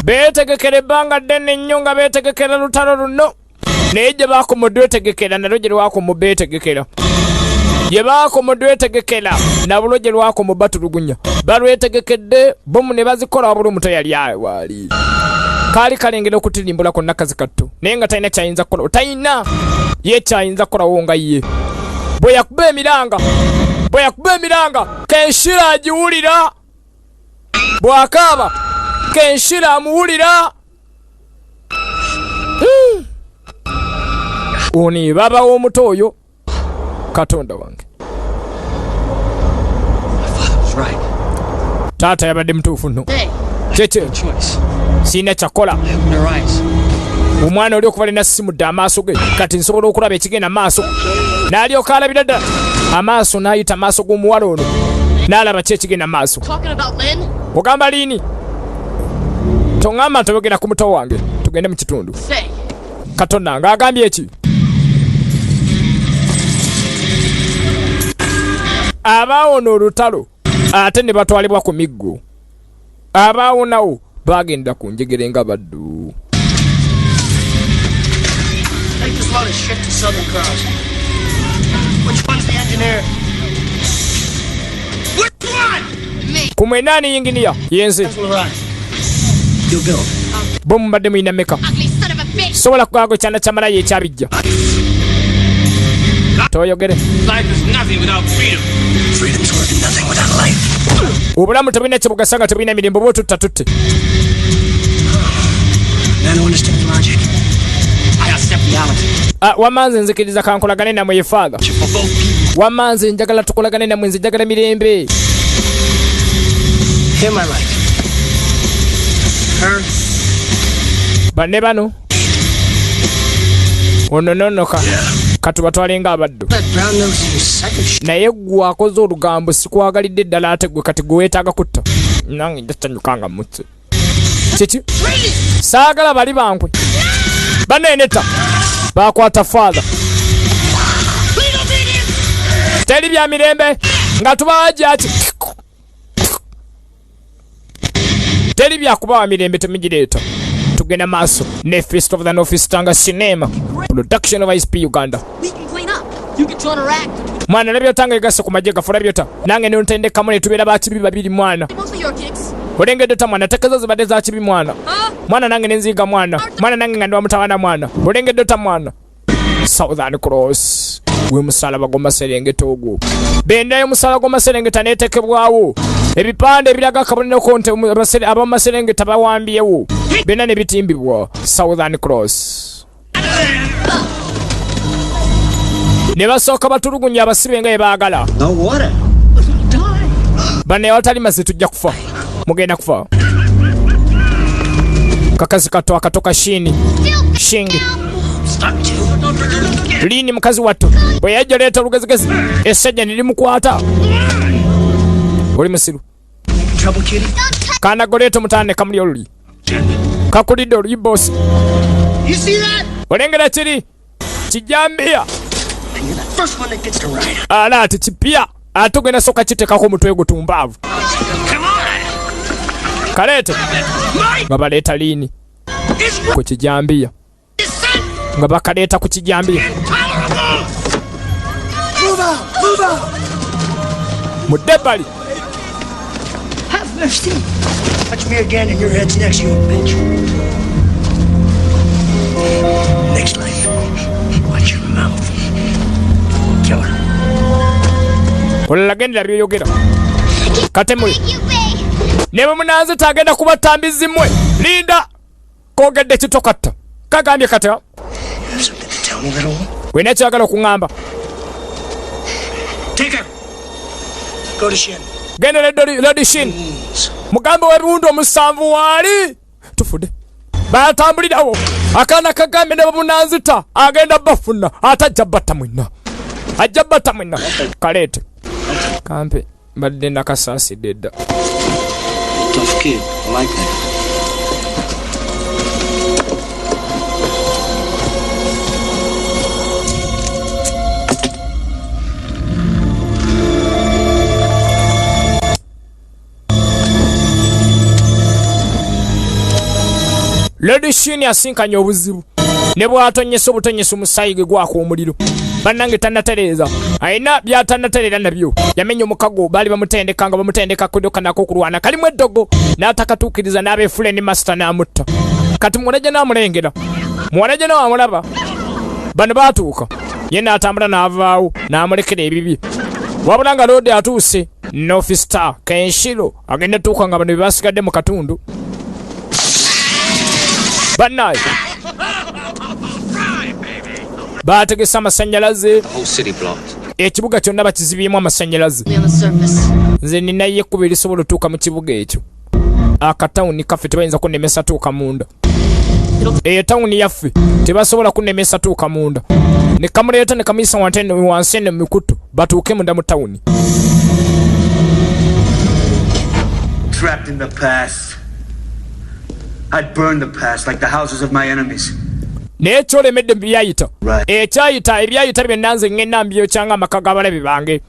Beetegekera ebbanga ddene nnyo nga beetegekera lutalo luno, naye gye baakomodwetegekera nalwo gye lwakomubeetegekera, gye baakomodwetegekera nabulwo gye lwakomu batulugunya. Balwetegekedde, bomu ne bazikola, wabula omuto yali waali kaali kalengera okutirimbula konna kazi kattu, naye nga talina kyayinza kukola, talina ye kyayinza kukolawo. Nga ye bwe yakuba emiranga, bwe yakuba emiranga, Kenshira agiwulira. Bw'akaaba, Kenshira amuwulira. Ono ye baaba w'omuto oyo. Katonda wange! Was right. Taata yabadde mutuufu nno. Kyekyo, sirina kyakola. Open her eyes. Omwana oli okuva lina simudde amaaso ge, kati nsobola okulaba ekigenda maaso. N'alyoka alabira ddala amaaso, n'ayita amaaso g'omuwala ono, n'alaba ki ekigenda maaso. Talking about Lynn? Ogamba liini? Toŋŋamba nti oyogera ku muto wange. Tugende mu kitundu. Say. Katonda, ng'agambye eki? Abaawona olutalo ate ne batwalibwa ku miggo, abaawonawo bagenda ku njegere nga baddu. Take this load of shit to Southern Cross. Which one's the engineer? Which one? Me. Ku mwenna ani yinginiya? Yenze. You build. Bo mubadde mulina meka? Ugly son of a bitch. Sobola kugago kyana kyamalayo ekyabijja toyogere. Life is nothing without freedom. Freedom's worth nothing without life. Obulamu tebulina kyebugasa nga tebulina mirembe. Oba otutta tutte. I don't understand the logic. I accept reality. Ah, wamma nze nzikiriza kankolagane namwe. Ye father, For both people. wamma nze njagala tukolagane namwe, nze njagala mirembe. Him I like. Her, Banne bano ono nonoka katubatwale nga abaddu. that brown nosing sack of shit. Naye gwe akoze olugambo, sikwagalidde ddala. Ate gwe kati gwe weetaaga kutta, nange njasanyuka nga mutte. Kiki? Saagala bali bankwe baneneta. Bakwata father, teri bya mirembe nga tubawajaki, teri byakubawa mirembe, temugireeta. Tugenda maaso ne Fist of the North Star nga cinema production of ISP Uganda. We can clean up. You can join our act. Mwana olabye otanga egasse ku magye gaffe, olabye ota nange nontendekamu ne tubeera bakibi babiri mwana. Olengedde ota mwana, tekezo zibadde za kibi mwana. Mwana nange nenziiga mwana. Mwana nange nga ndi wa mutawaana mwana. Olengedde ota mwana. Southern Cross gwe musalaba gw'amaserengeta ogwo. Bendera y'omusalaba gw'amaserengeta n'etekebwawo. Ebipande ebiraga akabonero ko nti ab'amaserengeta bawambyewo byonna ne bitimbibwa. Southern Cross. Ne basooka batulugunya abasibe nga bwe baagala. No water. Bano awatali mazzi tujja kufa. Mugenda kufa. Kakazi kato akato kashini. Shingi. Lini mukazi wattu bwe yajja leeta olugezigezi essajja ne limukwata. Oli musiru. Kana goleeta omutaana ne kamuli oluli. Kakulidde oluyi bosi. Olengera kiri kijambiya. Ala ati kipya ate ogenda sooka kitekako omutwe gutumbaavu. Kaleete nga baleeta liini ku kijambiya. Nga bakaleeta ku kijambiya. Mudde ebbali. Have mercy. Touch me again and your head's next, you bitch. Next life, watch your mouth. Kill her. Olala gendera by'oyogera. Katemule. Ne bwe munanze tagenda kubatambizi mmwe. Linda. Kogedde kitokatta. Kagambye kata. Wena kyagala okuŋŋamba. Take her. Go to Shin. Genda Lord Shin. Mugambe w'ebiwundu omusanvu waali. Tufudde. Batambulirawo. Akaana kagambye ne bamunanzita agenda bafuna ate ajja batta mwenna. Ajja batta mwenna. Kaleete. Kampe mbadde nakasaasidde dda. Tough kid. I like that. Lord Shin asinkanye obuzibu ne bw'atonyesa obutonyesa omusaayi gwe gwaka omuliro. Bannange tannatereeza, alina by'atannatereera nabyo. Yamenya omukago baali bamutendeka nga bamutendeka kudduka nako okulwana kalimu eddogo n'atakatuukiriza n'abeefula ne masita n'amutta. Kati muwalajja n'amulengera, muwalajja n'amulaba. Bano baatuuka ye n'atambula n'avaawo n'amulekera ebibye. Wabula nga Lord atuuse North Star Kenshiro agenda tuuka nga bano be basigadde mu katundu. Bannaye baategese amasannyalaze, ekibuga kyonna bakizibyemu amasannyalaze. Nze ninayo ekkubo erisobola otuuka mu kibuga ekyo. Akatawuni kaffe tebayinza kunnemesa tuuka munda. Eyo tawuni yaffe tebasobola kunnemesa tuuka munda. Ne kamuleeta ne kamuyisa wansi eno mu mikutu batuuke munda mu tawuni. Trapped in the past. I'd burn the past like the houses of my enemies. Naye kyolemedde mu byayita. Ekyayita ebyayita byonna nze ngenda mbyokyanga amaka g'abalabe bange.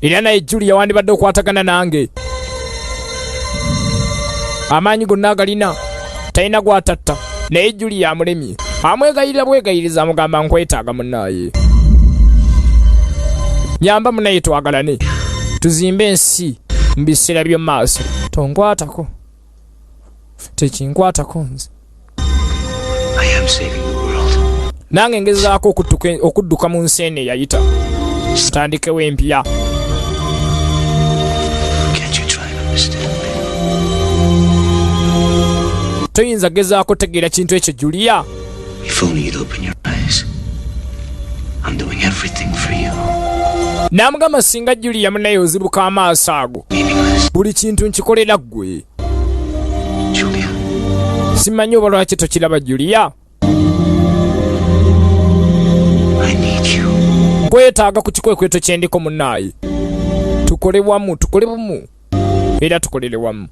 Era naye Julia wandibadde okwatagana nange. Amaanyi gonna agalina talina gw'atatta, naye Julia amulemye. Amwegayirira bwegayiriza amugamba nkwetaaga munnaaye. Nyamba munnaye twagalane. Tuzimbe ensi mu biseera by'omu maaso. Tonkwatako. Tekinkwatako nze. I am saving the world. Nange ngezaako okudduka mu nsi eno eyayita. Tutandikewo empya. Can't you try and understand me? Toyinza gezaako tegeera kintu ekyo Julia. If only you'd open your eyes. I'm doing everything for you. N'amugamba singa Julia munnaye ozibuka amaaso ago. Meaningless. Buli kintu nkikolera ggwe. Julia. Simanyi oba lwaki tokiraba Julia. I need you. Nkwetaaga ku kikwekweto kye ndiko munnaaye. Tukole wamu, tukole bumu. Era tukolere wamu.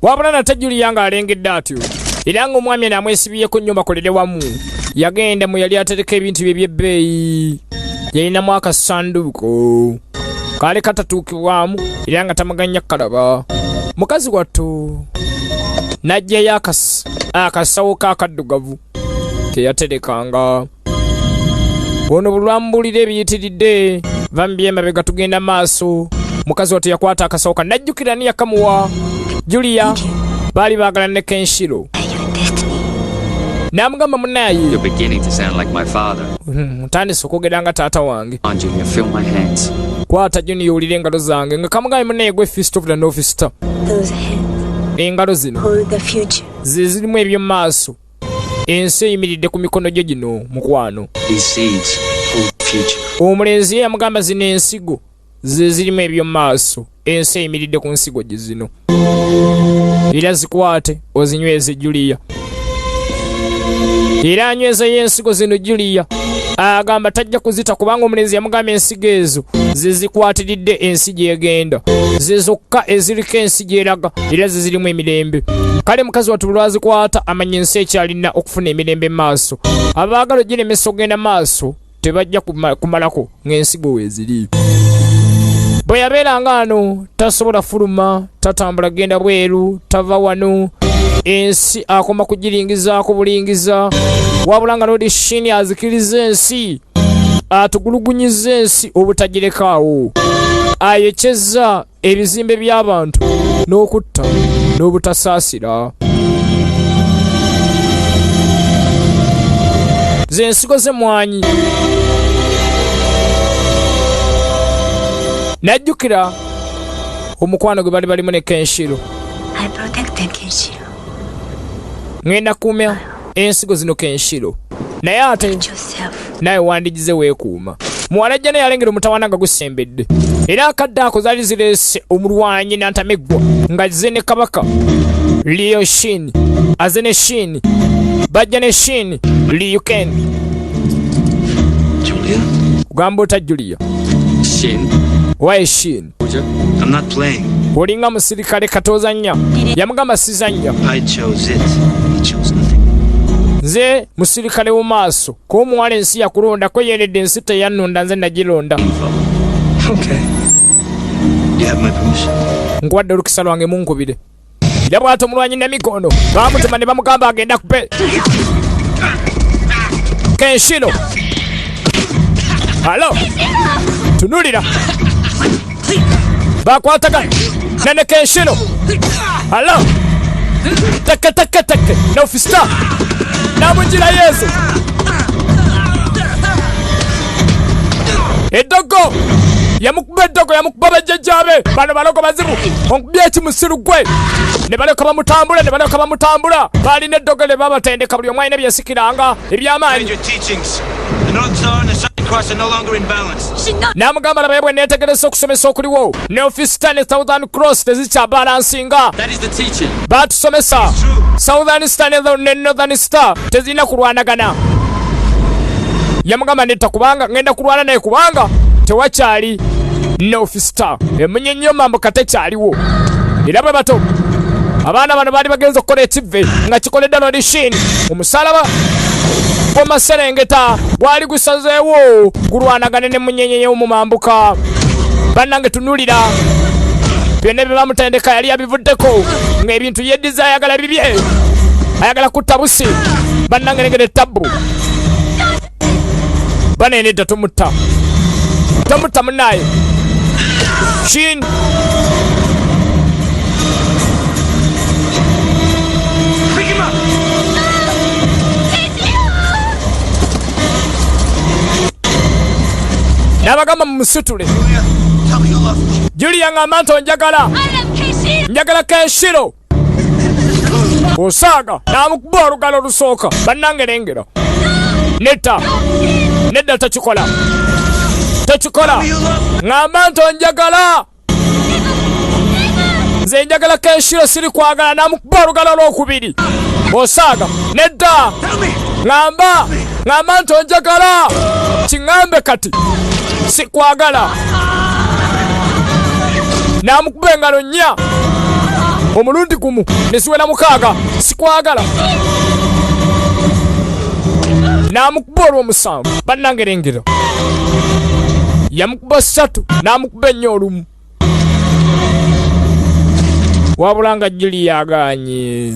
Wabula nate Julia ng'alengedde atyo era ng'omwami eno amwesibyeko nnyo bakolere wamu, yagenda mu yali atereka ebintu bye eby'ebbeeyi. Yalinamu akasanduuko kaali katatuukibwamu era nga tamuganya kalaba. Mukazi wattu n'aggyayo akasawo k'akaddugavu keyaterekanga. Ono bulwamubulira ebiyitiridde va mu byemabega tugenda maaso. Mukazi wattu yakwata akasawo ka najjukira ni yakamuwa Julia, baali baagala ne Kenshiro. N'amugamba munaaye, You're beginning to sound like my father. Ntandise okwogera nga taata wange. On, Junior, feel my hands. Kwata Junior owulire engalo zange. Nga kamugambye munnaye gwe fist of the North Star. Those hands Engalo zino hold the future. ze zirimu eby'omu maaso. Ensi eyimiridde ku mikono gyo gino mukwano. These seeds hold the future. Omulenzi ye yamugamba zino ensigo ze zirimu eby'omu maaso. Ensi eyimiridde ku nsigo gye zino. Era zikwate ozinyweze Julia. Era anywezeyo ensigo zino Julia. Agamba tajja kuzita kubanga omulenzi yamugamba ensigo ezo ze zikwatiridde ensi gy'egenda. Ze zokka eziriko ensi gy'eraga era ze zirimu emirembe. Kale mukazi wattu lwazikwata amanya ensi ekyalina okufuna emirembe mu maaso. Abaagala ogiremesa okugenda maaso tebajja kumalako ng'ensigo weeziri. Bwe yabeeranga ano tasobola fuluma, tatambula genda bweru, tava wano. Ensi akoma kugiringizaako bulingiza. Wabula nga Lord Shin azikiriza ensi, atugulugunyiza ensi obutagirekaawo. Ayokyezza ebizimbe by'abantu n'okutta n'obutasaasira. Ze ensigo z'emmwanyi. Najjukira omukwano gwe bali balimu ne Kenshiro. I protected Kenshiro. Ngenda kuuma ensigo zino Kenshiro. Naye ate Yourself. naye wandigize weekuuma. Muwala ajja naye alengera omutawaana nga gusembedde. Era akadde ako zaali zireese omulwanyi n'antameggwa ng'azze ne kabaka Liu Shin, azze ne Shin, bajja ne Shin Liu Ken. Julia? Kugamba ota Julia. Shin. Why Shin? I'm not playing. Olinga musirikale katozannya. Yamugamba sizannya. I chose it. He chose nothing. Nze musirikale mu maaso. Ko omuwala ensi yakulonda ko yeredde ensi teyannonda nze nagironda. Okay. You have my permission. Nkuwadde olukisa lwange munkubire. Era bw'atyo omulwanyi Namikono baamutuma ne bamugamba agenda kupe Kenshiro. Halo. Tunulira. Bakwatagana nene Kenshiro. Halo. Teke teke teke. North Star. Namugira Yesu. Eddogo. Yamukuba eddogo, yamukuba bajjajjaabe. Bano balogo bazibu. Onkubye eki musiru gwe. Ne balyoka bamutambula, ne balyoka bamutambula. Baalina eddogo lye babatendeka buli omu alina bye yasikiranga eby'amaanyi. Your teachings. The North Star and the Southern Cross are no longer in balance. N'amugamba labaye bwe neetegereza okusomesa okuliwo. North Star ne Southern Cross tezikyabalansinga. That is the teaching. Baatusomesa Southern Star ne Northern Star tezirina kulwanagana. Yamugamba netta kubanga ngenda kulwana naye kubanga tewakyali North Star. Emunyenye mambuka tekyaliwo. Era bwe bato abaana bano baali bagenze okukola ekivve nga kikoleddwa Lord Shin. Omusalaba gw'amaserengeta gwali gusazeewo gulwanagane ne munyenye y'omumambuka. Bannange tunulira byonna bye bamutendeka yali yabivuddeko ng'ebintu yeddiza ayagala bibye, ayagala kutta busi. Bannange lengera ettabbu. Bane nedda tomutta, tomutta munnaye. Shin Pick him up! N'abagamba mumusitule. Julia, tell me you love me. Julia ngamba nti onjagala. Njagala Kenshiro. Osaaga n'amukuba olugalo olusooka. Bannange lengera. Netta. Nedda tokikola. Tokikola. Ngamba nti onjagala. Nze njagala Kenshiro siri kwagala. N'amukuba olugalo olwokubiri. Osaaga. Nedda. Ngamba. Ngamba nti onjagala. Kiŋŋambe kati. Sikwagala. N'amukuba engalo nnya. Omulundi gumu ne ziwera 6. Sikwagala. N'amukuba olw'omusanvu. Bannange lengera. Yamukuba 3 n'amukuba ennyo olumu. Wabula nga Julia agaanye.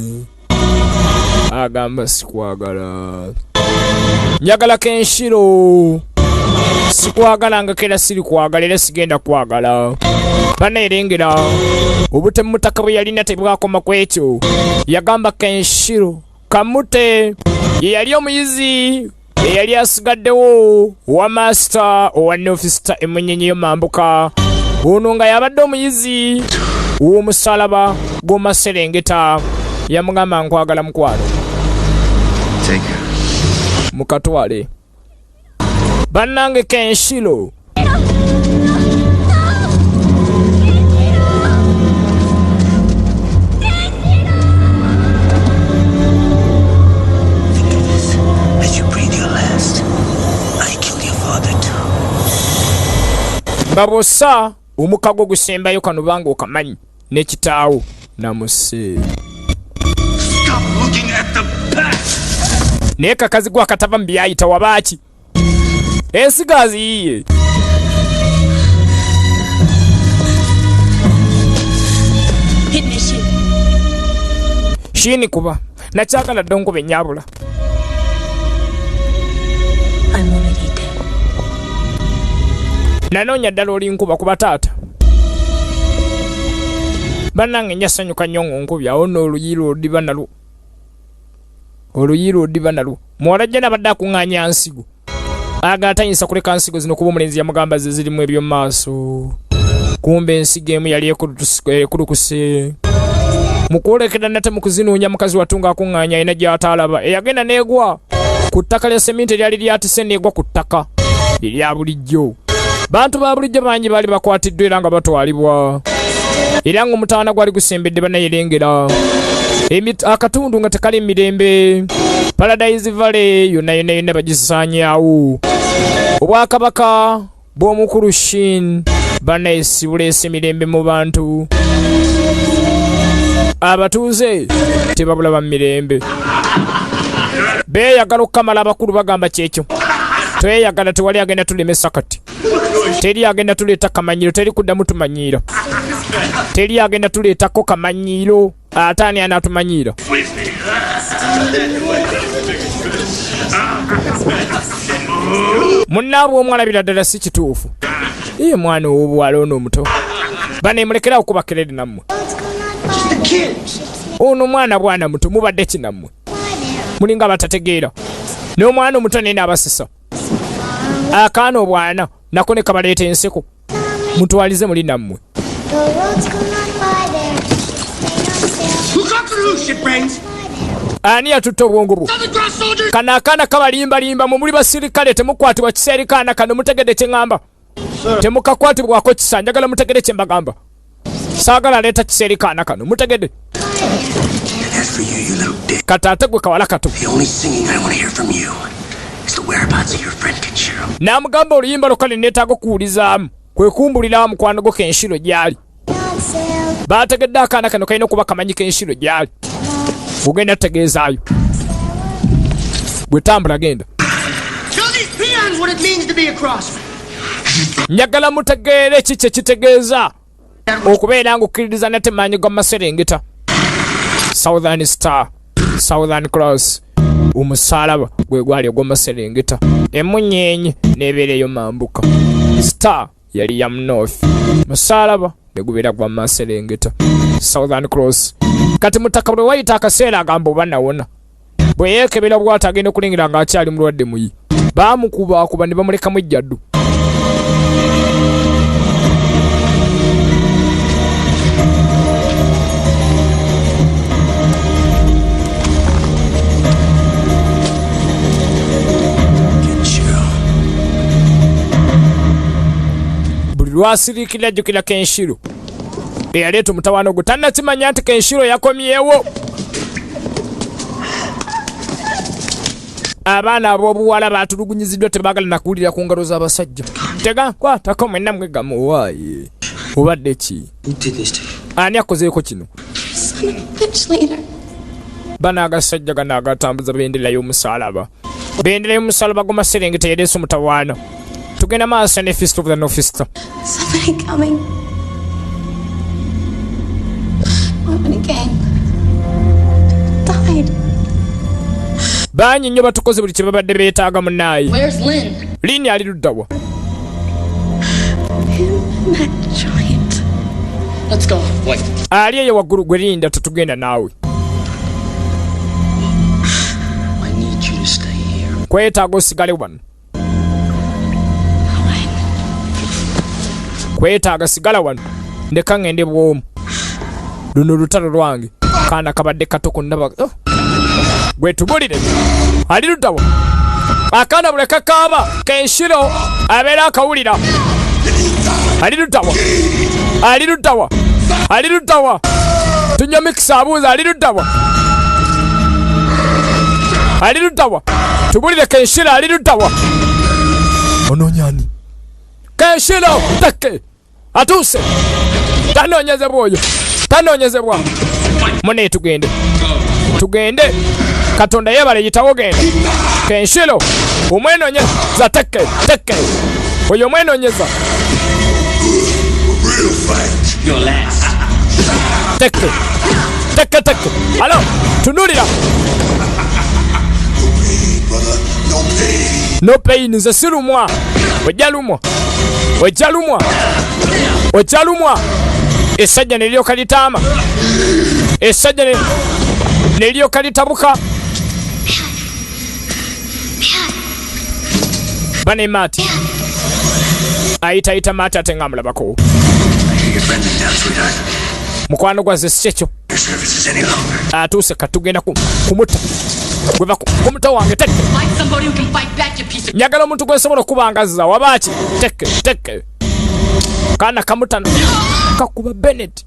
Agamba sikwagala. Njagala Kenshiro. Sikwagala nga kera siri kwagala era sigenda kwagala. Bannaerengera obutemu mutaka bwe yalina tebwakoma ku ekyo. Yagamba Kenshiro kamute ye yali omuyizi eyali asigaddewo owa master owa North Star emunyenye y'omambuka. Ono nga yabadde omuyizi w'omusalaba gw'omaserengeta. Yamugamba nkwagala mukwano. Take her. Mukatwale. Bannange Kenshiro. Babosa omukago gusembayo kano banga okamanyi ne kitaawo namuse. Stop looking at the past. Naye kakazi gwa katava mu byayita wabaaki? Ensigo aziyiye. Shini kuba nakyagala dda onkuba ennyabula. I'm already dead. Nanoonya ddala oli nkuba kuba taata. Bannange nnyasanyuka nnyo ng'onkubye awo nno oluyi lw'odiba nalwo. Oluyi lw'odiba nalwo. Muwala ajja n'abadde akuŋŋaanya nsigo. Ayagala tayinza kuleka nsigo zino kuba omulenzi yamugamba ze zirimu eby'omu maaso. Kumbe ensigo emu yali ekulukuse. Mu kwolekera nate mu kuzinoonya mukazi wattu ng'akuŋŋaanya alina gy'ataalaba. Eyagenda n'egwa ku ttaka lya seminti eryali lyatise n'egwa ku ttaka erya bulijjo. Bantu ba bulijjo bangi baali bakwatiddwa era nga batwalibwa. Era ng'omutawaana gwali gusembedde bannayerengera. Akatundu nga tekali mirembe. Paradise Valley yonna yonna yonna bagisaanyaawo. Obwakabaka bw'omukulu Shin bannayesi buleese mirembe mu bantu. Abatuuze tebabulaba mirembe. Beeyagala okukamala abakulu bagamba kyekyo. Tweyagala tewali agenda tulemesa kati. Teri agenda tuleeta kamanyiiro, teri kuddamu tumanyiiro. Teri agenda tuleetako kamanyiiro. Ate ani anaatumanyiira? Munnaabwe omu alabira ddala si kituufu. Ye mwana ow'obuwala ono omuto. Bane mulekerawo kuba kerere nammwe. Ono mwana bwana muto mubadde ki nammwe? Mulinga abatategeera. N'omwana omuto naye n'abasisa. Akaana obwana nako ne kabaleeta enseko. Mutwalize muli nammwe. Ani yatutte obwongo bwo? Kano akaana kabalimbalimba mwe muli basirikale temukwatibwa kisa eri kaana kano mutegedde kye ŋŋamba. Temukakwatibwako kisa, njagala mutegedde kye mbagamba. Saagala aleeta kisa eri kaana kano, mutegedde? Kati ate gwe kawala kato. N'amugamba oluyimba lwokka lwe neetaaga okuwulizaamu kwe kumbulira mukwano gwo Kenshiro gy'ali. Baategedde akaana kano kalina okuba kamanyi Kenshiro gy'ali. Ogenda tutegeezaayo. Bwe tambula genda. Njagala mutegeere ki kye kitegeeza okubeera ng'okkiririza nate maanyi ga maserengeta. Southern Star, Southern Cross, omusaalaba gwe gwali ogw'amaserengeta. Emunyeenye n'ebeera eyo mambuka. Star yali ya North, musaalaba ne gubeera gwa maserengeta. Southern Cross. Kati mutaka bwe wayita akaseera agamba oba nawona. Bwe yeekebera bw'ati agenda okulingira ng'akyali mulwadde muyi. Baamukubaakuba ne bamulekamu ejjaddu. Buli lwasiriikirira ajjukira Kenshiro eyaleeta omutawaana ogwo. Tannakimanya nti Kenshiro yakomyewo. Abaana ab'obuwala baatulugunyiziddwa tebaagala na kuwulira ku ngalo z'abasajja. Tega kwatako mwenna mwegamu waaye. Obadde ki? Ani akozeeko kino? Son of a bitch leader. Bano agasajja gano agatambuza bendera y'omusalaba, bendera y'omusalaba gw'amaserengeta yereese omutawaana. Tugenda maaso ne Fist of the North Star. Somebody coming. Open again. Died. Bangi nnyo batukoze buli kye babadde beetaaga munaayi. Where's Lynn? Lini ali luddawa? Him and that giant. Let's go. Wait. Ali eyo waggulu. Gwe linda, tetugenda naawe. I need you to stay here. Kwetaaga osigale wano, kwetaaga sigala wano, ndeka ngende bwomu. Luno lutalo lwange. Kaana kabadde kato konnaba. Oh. Gwe tubulire ali luddawa? Akaana bule kakaaba kenshiro abeera akawulira. Ali luddawa? Ali luddawa? Ali luddawa? Tunywa mikisa abuuza ali luddawa, ali luddawa? Tubulire kenshiro ali luddawa? Onoonyani kenshiro? Tekke atuuse, tanoonyezebwa oyo, tanoonyezebwa mune. Tugende, tugende. Katonda yebale yitawo. Genda kenshiro omwenonyeza. Tekke, tekke oyo omwenonyeza. Your last. Tekke, tekke, tekke. Alo, tunulira. No pain. Nze sirumwa. Ojja lumwa, ojja lumwa, ojja lumwa. Essajja ne lyoka litaama, essajja ne lyoka litabuka. Bane maati ayitayita maati ate nga amulabako. Your friends in town, sweetheart. Mukwano gwa ze si kyekyo. Your services any longer. Atuuse, katugenda kumutta. Gweva ku muto wange tekke. Find somebody who can fight back, you piece of. Njagala omuntu gwensobola okubangazza wabaaki. Tekke, tekke. Kaana kamutano kakuba Bennett.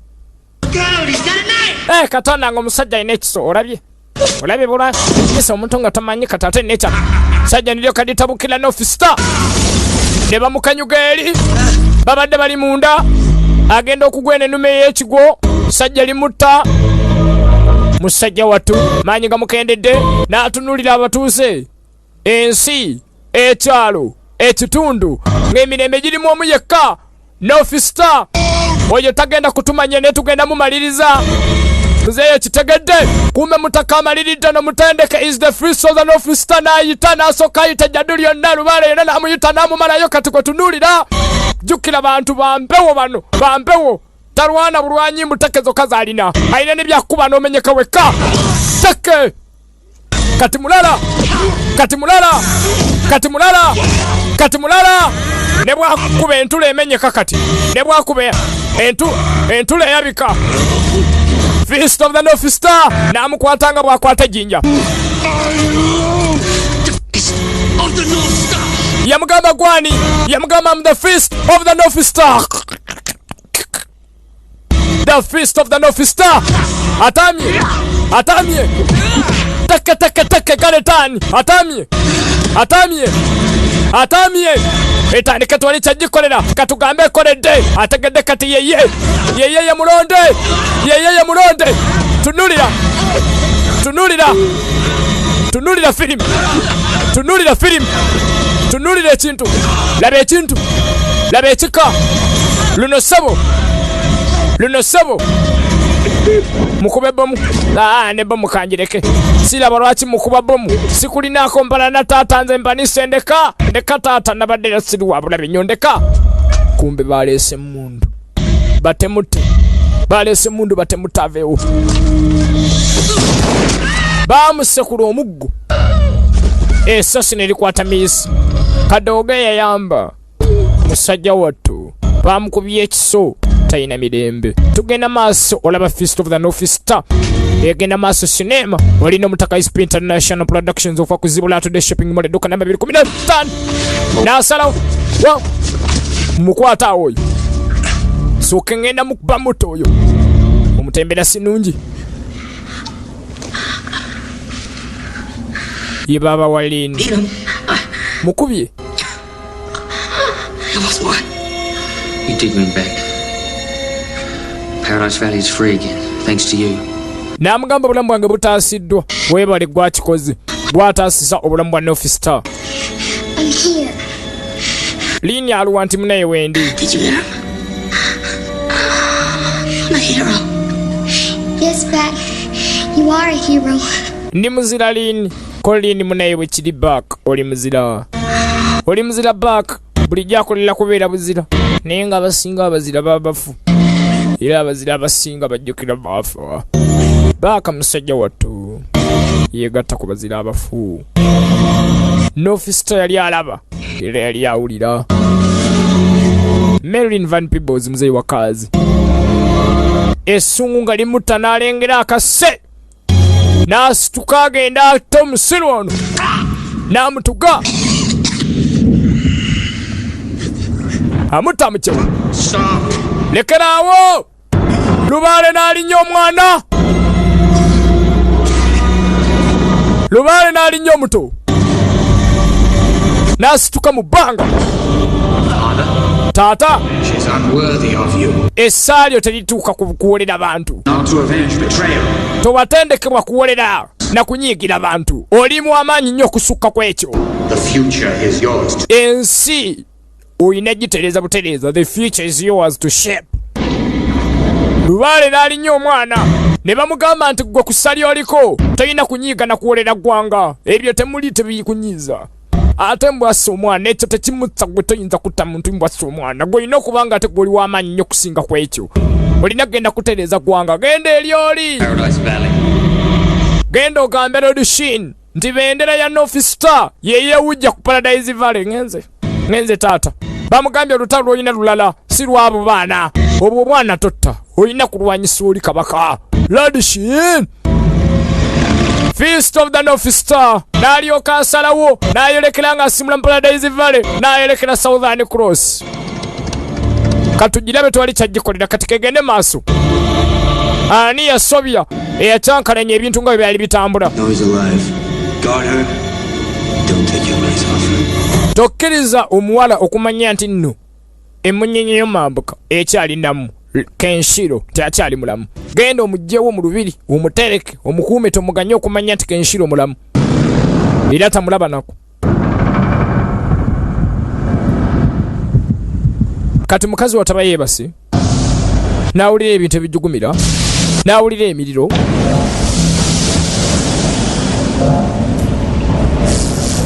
Eh, katonda nga omusajja alina ekiso. Olabye, olabye bulisa omuntu nga tamanyi kati ate nekya sajja niryo kalitabukira North Star ne bamukanyuga eri babadde bali munda. Agenda okugwena ennume ey'ekigwo, sajja limutta. Musajja wattu maanyi gamukendedde n'atunuulira abatuuze, ensi, ekyalo, ekitundu ng'emirembe girimu omu yekka, North Star. Oyo tagenda kutumanya naye tugenda mumaliriza. Muzeeyo kitegedde kumbe mutaka amaliridde nomutendeke is the Fist of the North Star. N'ayita, n'asooka ayita ejjaddu lyonna, lubaale yonna n'amuyita n'amumalayo. Kati gwe tunuulira, jjukira bantu bampewo bano, bampewo. Talwana bulwanyi muteke zokka z'alina, alina n'ebyakuba n'omenyeka wekka. Teke kati mulala, kati mulala, kati mulala, kati mulala. Ne bwakuba entula emenyeka kati, ne bwakuba entula eyabika. Fist of the North Star n'amukwata nga bw'akwata ejjinja. Of the North Star. Yamugamba gwani? Yamugamba, "I'm the Fist of the North Star, the Fist of the North Star." Atamye, atamye. Teke, teke, teke kale tani atamye, atamye, atamye. Etandike twali kyagikolera. Katugambe ekoledde. Ategedde kati yeye, yeye ye mulonde, yeye ye mulonde. Tunulira, tunulira, tunulira firimu, tunulira firimu, tunulira ekintu. Laba ekintu, laba ekika luno ssebo, luno ssebo. Mukube bomu. Aa, ne bomu kanjireke. Siraba lwaki mukuba bomu. Sikulinaako mpalana taata, nze mpanise. Ndeka, ndeka taata, nabadde era siri wa bulabe nnyo, ndeka. Kumbe baleese emundu batemute, baleese emundu batemute aveewo. Bamusekula omuggo, esasi ne likwata miisi. Kadooga yayamba musajja wattu, bamukubye ekiso, talina mirembe. Tugenda maaso, olaba Fist of the North Star egenda maaso sinema. Olina omutaka Isp International Productions okuva ku Zibula Today Shopping Mall, edduka namba 215. N'asalawo wa mukwata awo oyo sooke ngenda mukuba muto oyo omutembera sinungi ye baaba wa Lini. Beat him. Mukubye. I lost one. You did win back. Paradise Valley is free again, thanks to you. N'amugamba obulamu bwange butaasiddwa, weebale gwakikoze, gwataasisa obulamu bwa North Star. I'm here. Liini aluwa nti munaye wendi. Did you hear him? I'm a hero. Yes, Bat. You are a hero. Ndi muzira Liini. Ko Liini munaye bwe kiri back oli muzira. Oli muzira back bulijjo akolera kubeera buzira. Naye nga abasinga abazira baba bafu. Era abazira abasinga bajjukira baafa. Baaka musajja wattu yeegatta ku bazira abafu. North Star yali alaba era yali awulira. Marilyn Van Peebles muzeeyi wa Kaazi. Essungu nga limutta n'alengera akase n'asituka agenda atta omusiru ono n'amutuga amutta mukyewa. Lekeraawo lubaale n'alinnya omwana, lubaale n'alinnya omuto n'asituka mu bbanga. Taata, She's unworthy of you. essaalyo terituuka ku kuwolera bantu. Not to avenge betrayal. Towatendekebwa kuwolera na kunyiigira bantu. Olimu amaanyi nnyo okusukka ku ekyo. The future is yours to Ensi olina gitereeza butereeza. The future is yours to shape. Lubaale n'alinnya omwana ne bamugamba nti gwe ku ssali oliko tolina kunyiiga na kuwolera ggwanga, ebyo temuli tebikunyiiza. Ate mbwassa omwana ekyo tekimutta, gwe toyinza kutta muntu mbwassa omwana. Gwe olina okuba nga ate gwe oli w'amaanyi nnyo okusinga ku ekyo. Olina kugenda kutereeza ggwanga. Genda eri oli. Paradise Valley. Genda ogambe Lord Shin nti bendera ya North Star yeyewujja ku Paradise Valley. Ngenze ngenze taata. Bamugambye olutalo lw'olina lulala si lw'abo baana. Obwo obwana totta, olina kulwanyisa oli kabaka. Lord Shin Feast of the North Star n'alyoka asalawo n'ayolekera ng'asimula mu Paradise Valley n'ayolekera Southern Cross. Katugirabe twali kyaggikolera kati kegende maaso. Ani yasobya eyakyankalanya ebintu nga bwe byali bitambula? No, he's alive. Guard her. Don't take your eyes off her. Tokkiriza omuwala okumanya nti nno emmunyenye y'omambuka ekyali namu. Kenshiro teakyali mulamu. Genda omuggyewo mu lubiri omutereke omukuume, tomuganye okumanya nti Kenshiro mulamu era tamulaba nako. Kati mukazi wataba yeebase n'awulira ebintu ebijugumira, n'awulira emiriro.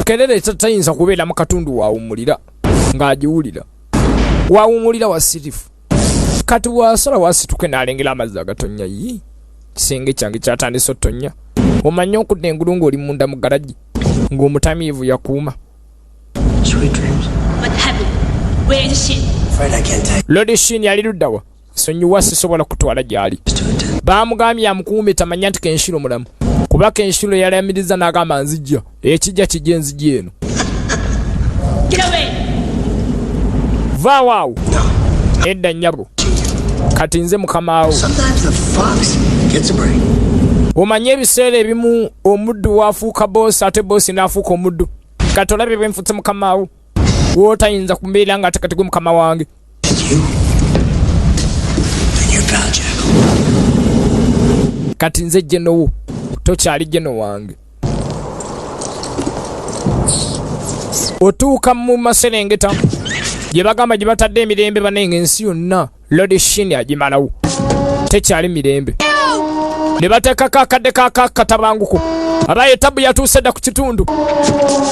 Kelere tayinza kubeera mu katundu waawummulira ng'agiwulira. Waawummulira wasirifu. Kati wasala wasituke n'alengera amazzi agatonnya. Yii, kisenge kyange kyatandise otonya. Omanye okudda engulu ng'oli munda mu garagi ng'omutamiivu yakuuma. Sweet dreams. What happened? Where is she? Afraid I can't take Lord Shin yali luddawa? Sonyiwa sisobola kutwala gy'ali. Baamugambye amukuume tamanya nti Kenshiro mulamu. Kuba Kenshiro yalayamiriza n'agamba nzijja. Ekijja kijja enzijja eno. Get away! Vaawo awo. Edda nnyabo. Kati nze mukamaawo. Sometimes the fox gets a break. Omanye ebiseera ebimu omuddu waafuuka boosi ate boosi n'afuuka omuddu. Kati olabye bwe nfutse mukamaawo. W'otayinza kumbeera nga ate kati gwe mukama wange. You. And your pal Jackal. Kati nze jenowo, tokyali jeno wange. Otuuka mu maserengeta gye bagamba gye batadde emirembe banenge ensi yonna Lord Shin agimalawo. Tekyali mirembe. Ne bateekako akadde katabanguko. Abaye tabu yatuuse dda ku kitundu.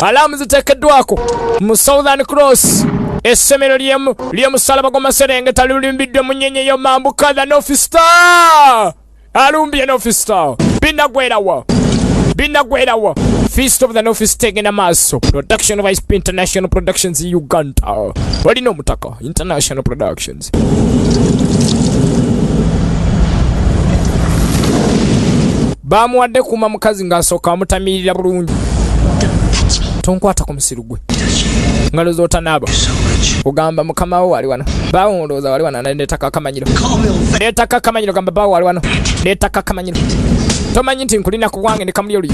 Alaamu ziteekeddwako mu Southern Cross. Essomero ly'omusalaba gw'amaserengeta lulimbiddwa mu nnyenye y'omambuka the North Star. Alumbye North Star. Binagwerawa. Binagwerawa. Feast of the North Star egenda maaso. Production of ISP International Productions Uganda. Walina omutaka International Productions. Bamuwadde kuuma mukazi ng'asooka amutamirira bulungi. Tonkwata ku musiru gwe. Ngalo z'otanaaba. Ogamba mukama wo wali wano. Baawo ndowooza wali wano neetaka akamanyiro. Neetaka akamanyiro gamba baawo wali wano. Neetaka akamanyiro. Tomanyi nti nkulina ku bwange ne kamuli oluyi.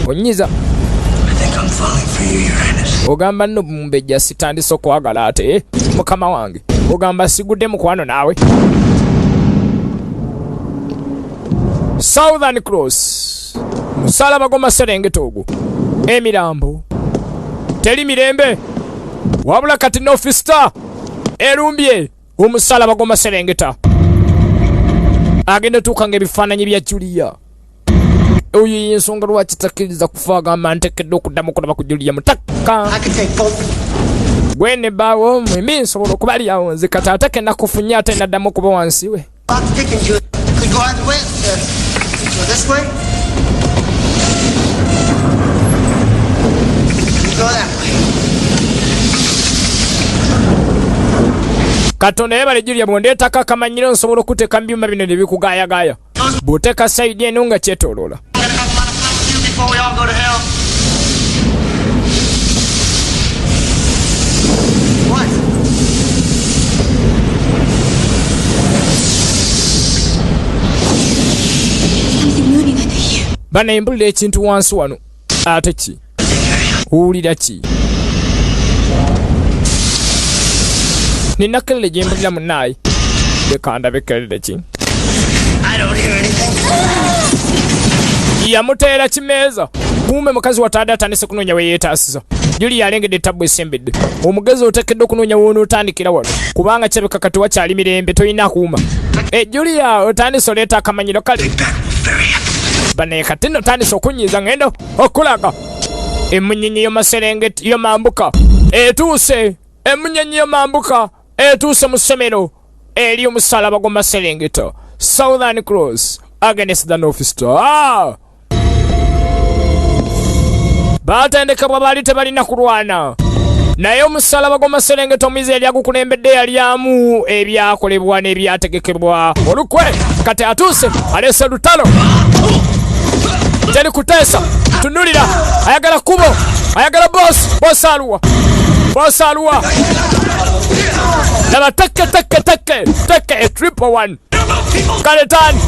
Onyiza. I think I'm falling for you, Your Highness. Ogamba nno mumbejja sitandise okwagala ate mukama wange. Ogamba sigudde mukwano naawe. Southern Cross, musalaba gw'amaserengeta ogwo, emirambo teri mirembe. Wabula kati North Star erumbye omusalaba gw'amaserengeta. Agenda otuuka ng'ebifaananyi bya Julia. Oyo yensonga lwaki takkiriza kufa, agamba ntekedde okuddamu okulaba ku Julia mutaka. Gwe ne bbaawo mwembi nsobola okubalyawo nze, kati ate ke nakufunye ate naddamu okuba wansi we. Could go either way. Go this way. Go that way. Katonda yebale Julia, bwondeetako akamanyiro nsobola okuteeka mu byuma bino ne bikugaayagaaya. Bw'oteeka side eno nga kyetooloola. Before we all go to hell. What? Something moving under here. Bana, mpulira ekintu wansi wano. Ate ki? Owulira ki? Nina kelele gye mpulira munnaayi, leka ndabe kelele ki. I don't hear anything. Yamuteera kimeeza kumbe mukazi wataadde atandise kunoonya we yeetaasiza. Julia alengedde etabbu esembedde. Omugezi oteekeddwa okunoonya wonootandikira wano, kubanga kirabika kati wakyali mirembe, tolina kuuma. E Julia, otandise oleeta akamanyiro. Kale banaye, kati nno tandise okunyiiza. Ngendo okulaga emunyinyi yomaserengeti yomambuka etuuse, emunyonyi yomambuka etuuse mu ssomero eri omusalaba gw'omaserengeta. Southern Cross against the North Star. Batendekebwa baali tebalina kulwana, naye omusalaba gw'omaserengeta omuyizi yali agukulembedde, yalyamu ebyakolebwa n'ebyategekebwa olukwe. Kati atuuse aleese lutalo, teri kuteesa. Tunulira, ayagala kubo, ayagala boss. Boss aluwa? Boss aluwa? Laba, teke teke teke teke, a triple one. Kale tani,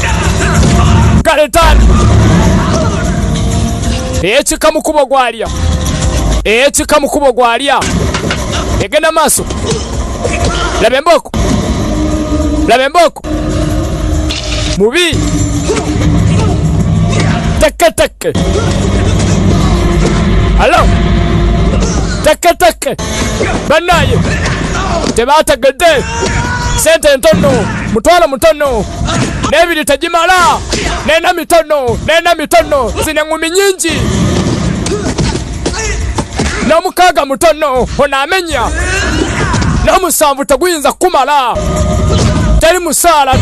kale tani, ekika mukubo gwalya, ekika mukubo gwalya. Egenda maaso. Laba embooko, laba embooko, mubi. Teke teke, alo, teke teke. Bannaye, tebategedde. Sente ntono, mutwalo mutono, n'ebiri tegimala, n'ena mitono, n'ena mitono, zino eŋŋumi nyingi, n'omukaaga mutono, ono amenya, n'omusanvu teguyinza kukumala. Teri musaala,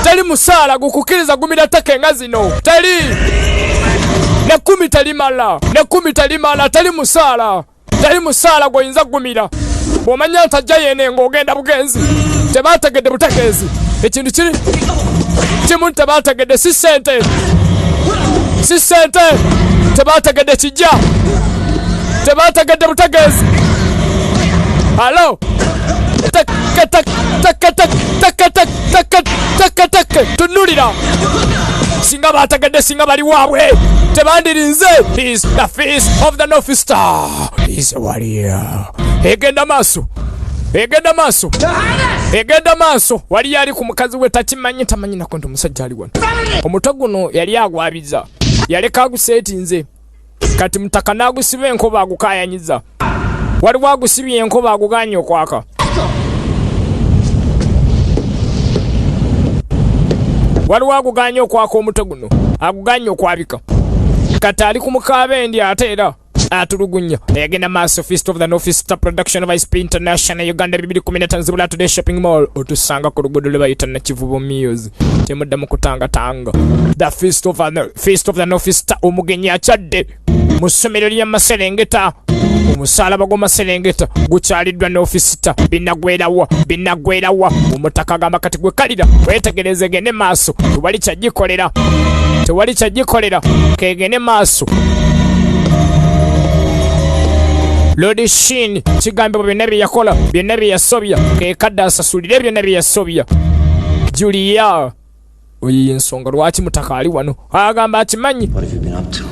teri musaala gukukkiriza gumira ttaka enga zino, teri ne 10 telimala, ne 10 telimala. Teri musaala, teri musaala gw'oyinza kugumira. Bw'omanya nti ajja yene ng'ogenda bugenzi. Tebategedde butegeezi ekintu kiri kimu, tebategedde si sente, si sente, tebategedde kijja, tebategedde butegeezi. Alo, teke teke teke teke teke teke teke teke. Tunulira, singa bategedde, singa bali waabwe tebandirinze. Is the face of the North Star is a warrior. Egenda maaso, egenda maaso, egenda maaso. Wali ali ku mukazi we, takimanyi, tamanyi nako nti omusajja ali wano. Omutwe guno yali agwabiza, yaleka aguseetinze. Kati mutaka n'agusiba enkoba, agukayanyiza. Waliwo agusibye enkoba, aguganye okwaka. Waliwo aguganye okwaka omutwe guno, aguganye okwabika. Kati ali ku mukabendi, ate era atulugunya. Egenda maaso. Feast of the North Star, production of ISP International Uganda, 2015, Zibula Today Shopping Mall. Otusanga ku luguudo lwe bayita Nakivubo Mills. Temuddamu kutangatanga. The Feast of the North Star. Omugenyi akyadde mu ssomero ly'amaserengeta. Omusaalaba gw'amaserengeta gukyaliddwa North Star. Binagwerawa, binagwerawa? Omutaka agamba kati gwe kalira wetegereze, gende maaso, tewali kyagikolera, tewali kyagikolera, kegende maaso. Lord Shin, kigambibwa byonna bye yakola, byonna bye yasobya, kekadde asasulire byonna bye yasobya. Julia, oyo yensonga lwaki mutaka ali wano, agamba akimanyi. What have you been up to?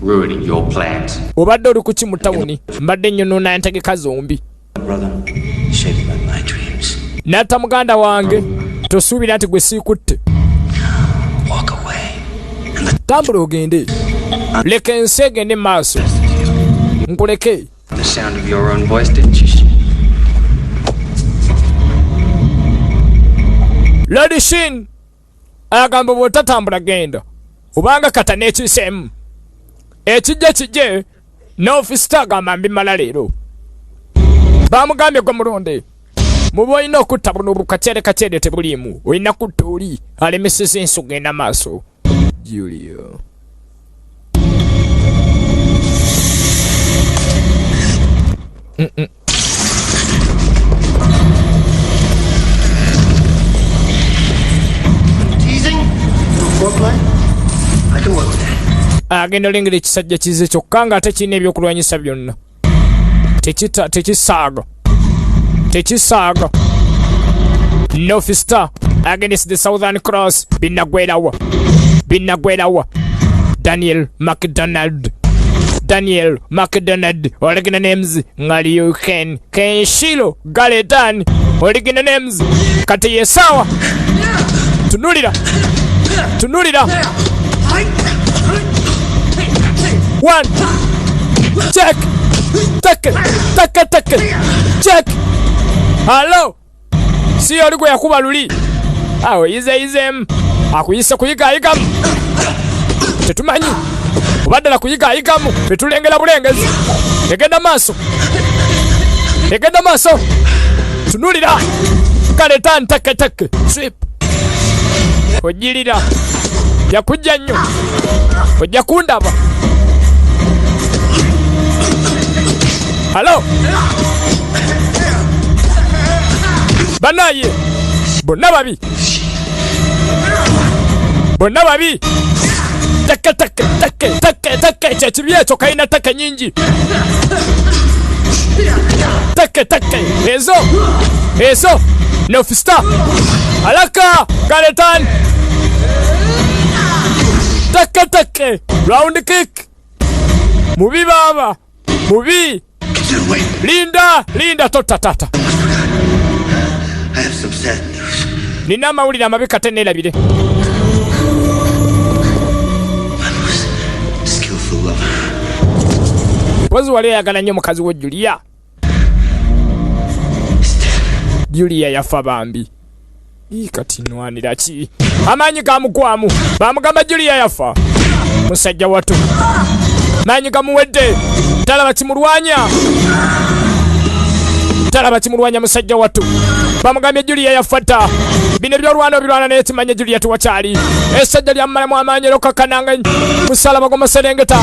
Ruining your plans. Obadde oli kuki mu tawuni? Mbadde nnyonoona ntegeka zombi. Brother, shaped by my dreams. Natta muganda wange, tosuubira nti gwe siikutte. Walk away. Tambula ogende, leka ensi egende maaso, nkuleke. The sound of your own voice, didn't you? Lord Shin agamba bw'otatambula genda, obanga kata n'ekiseemu ekijja kijje. N'ofisita agamba mbimala leero. Bamugambye gwe mulonde muba olina okutta buno bukakyere kakyere tebuliimu, olina kutta oli alemeseza ensi ogenda maaso. Julio Teasing? Foreplay? I can work with that. Agenda olengera ekisajja kize kyokka ng'ate kirina ebyokulwanyisa byonna. Tekisaaga. Tekisaaga. North Star against the Southern Cross. Binagwerawa. Binagwerawa. Daniel McDonald. Daniel McDonald. Original names Ngaliyo Ken. Kenshiro Galetan. Original names Kati yesawa. Tunulira. Tunulira. 1. Check. Take. Take take. Check. Hello. Si oli gwe yakuba luli. Awo yize akuyise kuyigayigamu. Tetumanyi. Oba ddala kuyigayigamu. Tetulengera bulengezi. Egenda maaso. Egenda maaso. Tunulira. Kale tan take take. Sweep. Ojjirira. Yakujja nnyo. Ojja kundaba. Hello. Banaye. Bonna babi. Bonna babi. Take take take take take ekibi ekyo kalina take nyingi. Take take ezo. Ezo. North Star. Alaka Galetan. Take take. Round kick. Mubi baba. Mubi. Linda, linda tota tata. I have some sad news. Nina amawulire amabi kate neerabire. Skillful lover. Mpozi wali ayagala nnyo mukazi we Julia. Julia yafa bambi. Kati nwanira ki? Amaanyi gamugwamu. Bamugamba Julia yafa. Musajja watu. Maanyi gamuwedde. Talaba kimulwanya. Talaba kimulwanya musajja watu. Bamugambye Julia yafa dda. Bino ebyolwana obirwana naye kimanye Julia tewakyali. Essajja lyamumalamu amaanyi era okakkananga musalaba gw'amaserengeta.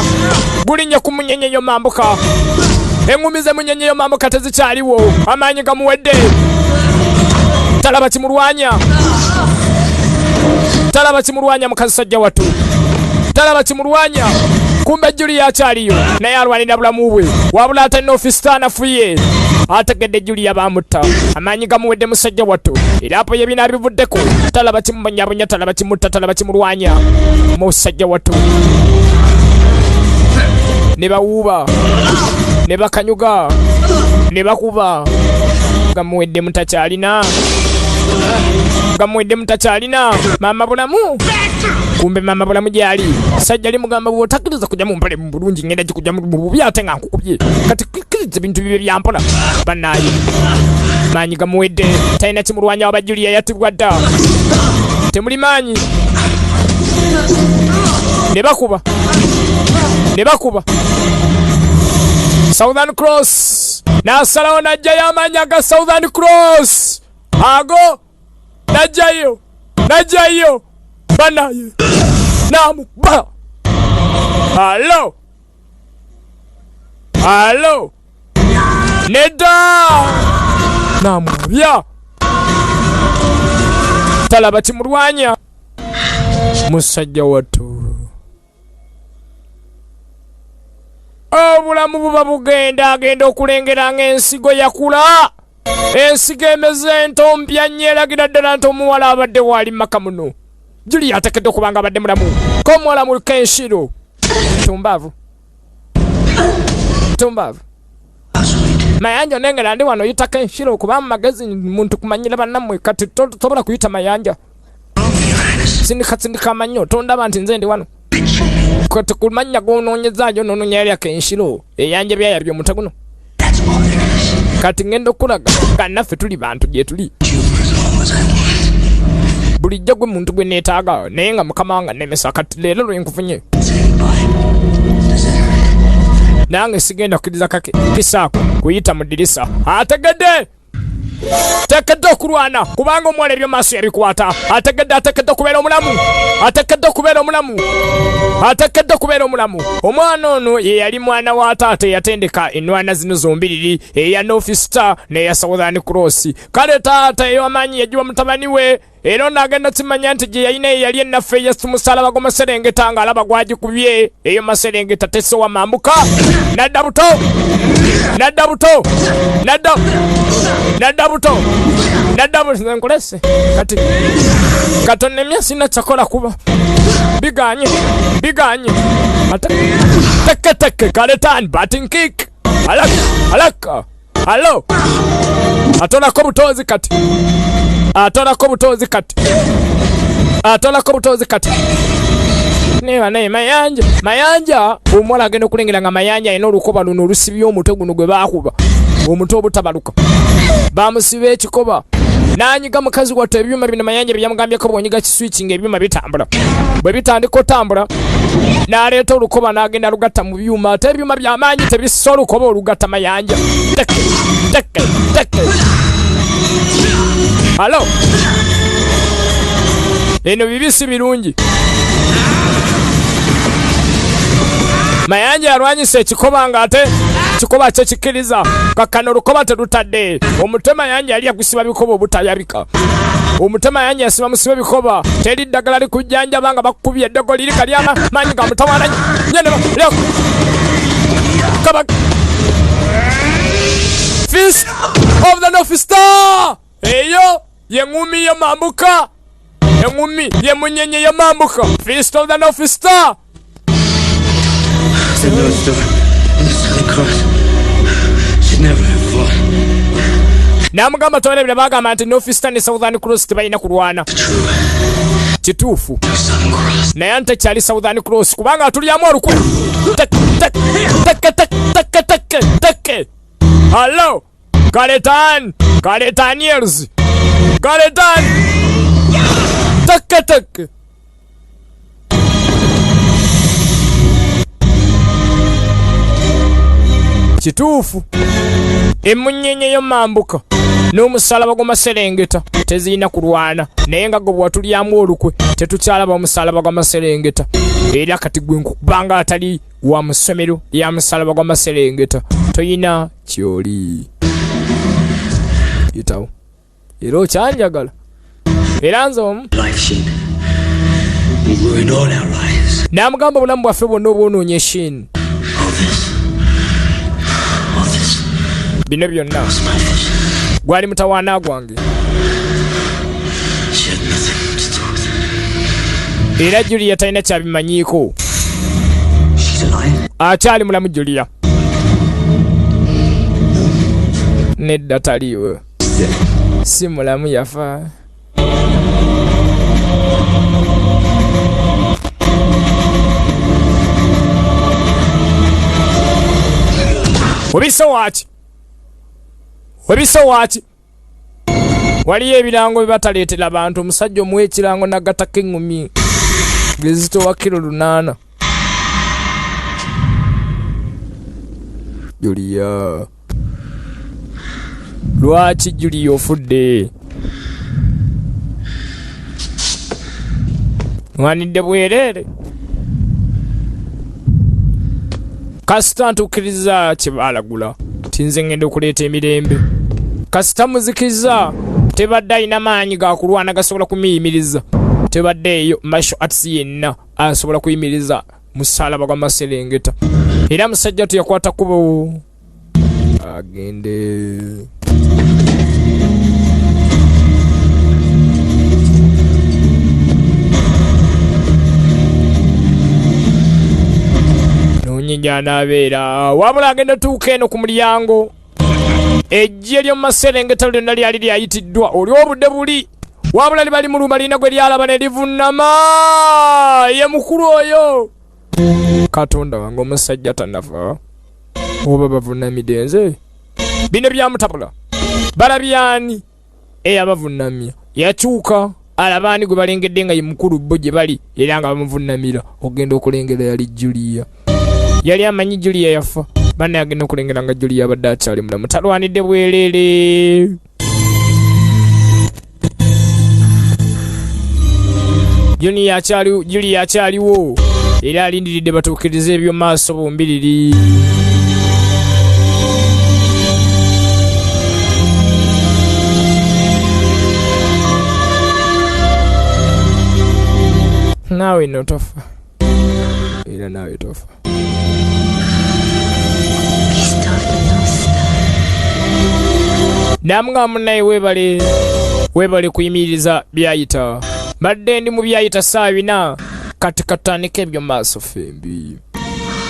Gulinnya ku munyenye yo mambuka. Engumi ze munyenye yo mambuka tezikyaliwo. Amaanyi gamuwedde. Talaba kimulwanya. Talaba kimulwanya mukasajja watu. Talaba kimulwanya. Kumbe Julia akyaliyo naye alwanira bulamu bwe. Wabula ate n'ofisita anafuye. Ategedde Julia bamutta. Amaanyi gamuwedde musajja wattu. Era apo ye bina bivuddeko. Talaba kimubonyabonya, talaba kimutta, talaba kimulwanya. Musajja wattu. Ne bawuuba. Ne bakanyuga. Ne bakuba. Gamuwedde mutakyalina. Gamuwedde mutakyalina. Maama bulamu. Kumbe mama bulamu gyali. Sajja limugamba bw'otakkiriza kujja mu mpale mu bulungi ngenda gikujja mu bubi ate nga nkukubye. Kati kkiriza ebintu bibe bya mpola. Bannaaye. Maanyi gamuwedde. Talina kimulwanya waba Julia yattibwa dda. Temuli maanyi. Ne bakuba. Ne bakuba. Southern Cross. N'asalawo n'ajjayo amaanyi aga Southern Cross. Ago. N'ajjayo. N'ajjayo. Banaye. Namuba. Hello. Hello. Nedda. Namubya. Talaba kimulwanya. Musajja wattu. Obulamu buba bugenda agenda okulengera ng'ensigo yakula. Ensigo emeze ento mpya nnyo eragira ddala nti omuwala abadde waali maka muno. Julia ateekeddwa okuba nga abadde mulamu. Ko omuwala mu Kenshiro. Tumbaavu. Tumbaavu. Mayanja nengera ndi wano oyita Kenshiro kuba mu magezi muntu kumanyira bannammwe kati tosobola kuyita Mayanja. Sindika sindika amannyo tondaba nti nze ndi wano. Kati ku mannya g'onoonyezaayo n'onoonya yalya Kenshiro eyanja byayabya omutwe guno. Kati ngenda okulaga nga naffe tuli bantu gye tuli. Bulijjo gwe muntu gwe neetaaga naye nga mukama wange annemesa. Kati leero lwe nkufunye. Nange sigenda kukkiriza kake kisaako kuyita mu ddirisa. Ategedde! Ateekeddwa okulwana kubanga omuwala eby'omaaso yabikwata. Ategedde, ateekeddwa okubeera omulamu, ateekeddwa okubeera omulamu, ateekeddwa okubeera omulamu. Omwana ono ye yali mwana wa taata eyatendeka ennwana zino zombiriri, eya North Star n'eya Southern Cross. Kale taata ey'amaanyi yagiwa mutabani we, era ono agenda kimanya nti gye yalina ye yali ennaffe eya musalaba gw'amaserengeta ng'alaba gwagikubye eyo maserengeta tesowa mambuka nadda buto nadda buto nadda nadda buto nadda buto nkulese kati katonda emya sina kyakola kuba biganye biganye ate teke teke kaletan batting kick alaka alaka Halo. Atolako butozi kati. Atolako butozi kati. Atolako butozi kati. Neba naye Mayanja, Mayanja omuwala agenda okulengera nga Mayanja alina olukoba luno olusibye omutwe guno gwe baakuba. Omutwe obutabaluka. Bamusiba ekikoba. N'anyiga mukazi wattu ebyuma bino Mayanja bye yamugambyeko bw'onyiga kiswiki ng'ebyuma bitambula. Bwe bitandika otambula n'aleeta olukoba n'agenda lugatta mu byuma ate ebyuma by'amaanyi tebissa olukoba olugatta Mayanja. Teke, teke, teke. Halo, eno bibi si birungi. Mayanja alwanyisa ekikoba ng'ate kikoba kye kikkiriza kakkano olukoba terutadde omutwe. Mayanja yali yagusiba bikoba obutayabika omutwe. Mayanja yasiba musiba bikoba, teri ddagala likujjanjaba nga bakukubye eddogo liri kalyama maanyi ga mutawaana nnyo kaba Fist of the North Star eyo ye ŋŋumi yo mambuka, eŋŋumi ye munyenye yo mambuka. Fist of the North Star. The North Star and the Southern Cross should never have fought. N'amugamba tobalabira bagamba nti North Star ne Southern Cross tebalina kulwana. Kituufu, naye ante kyali Southern Cross kubanga atulyamu olukwe. Tek, tek, tek, tek, tek, tek, tek. Hallo, Galetan, Galetaniels, Galetan, tek, tek. Kituufu, emunyenye yo mambuka n'omusalaba gw'amaserengeta tezirina kulwana, naye nga gwe bwewatulyamu olukwe tetukyalaba omusalaba gw'amaserengeta. Era kati gwe nkukubanga atali wa mu ssomero lya musalaba gw'amaserengeta, toyina kyoli yitawo era okyanjagala era nze omu. Life, Shin. You ruined all our lives. N'amugamba obulamu bwaffe bwonna obwonoonye, Shin. All this. All this Bino byonna was my vision. gwali mutawaana gwange. She had nothing to do with it. Era Julia talina kyabimanyiiko. She's alive. Akyali mulamu Julia? Nedda, taliiwo, si mulamu, yafa. Obise waaki? Obise waaki? Waliyo ebirango bye bataleetera bantu. Omusajja omuwa ekirango nagattako eŋŋumi ng'ezitowa kiro 8. Julia, lwaki Julia ofudde? Nwanidde bwereere. Kasita ntuukiriza kye baalagula nti nze ngenda okuleeta emirembe, kasita muzikiza tebadde alina maanyi ga kulwana gasobola kumuyimiriza. Tebadde eyo martial arts yenna asobola kuyimiriza musalaba gwa maserengeta. Era musajja tuyakwata kubo agende. Noonye gy'anaabeera, wabula agenda tuuka eno ku mulyango, ejje ly'omu maserengeta lyonna lyali lyayitiddwa oli obudde buli, wabula liba limuluma lirina gwe lyalaba ne livunnama. Ye mukulu oyo. Katonda wange, omusajja tanafa oba bavunamidde nze? Bino byamutabula. Balabyani eyabavunamya? Yakyuka alabaani gwe balengedde nga ye mukulu bo gye bali era nga bamuvunamira. Ogenda okulengera yali Julia. Yali amanyi Julia yafa. Banne agenda okulengera nga Julia abadde akyali mulamu, talwanidde bwereere. Julia akyaliwo era alindiridde batuukirize eby'omaaso bombiriri. Naawe nno tofa, era naawe tofa. Namugamba munnaye weebale, weebale kuyimiriza byayita. Mbadde ndi mu byayita ssaawa 4, kati katandike ebyo maaso fembi.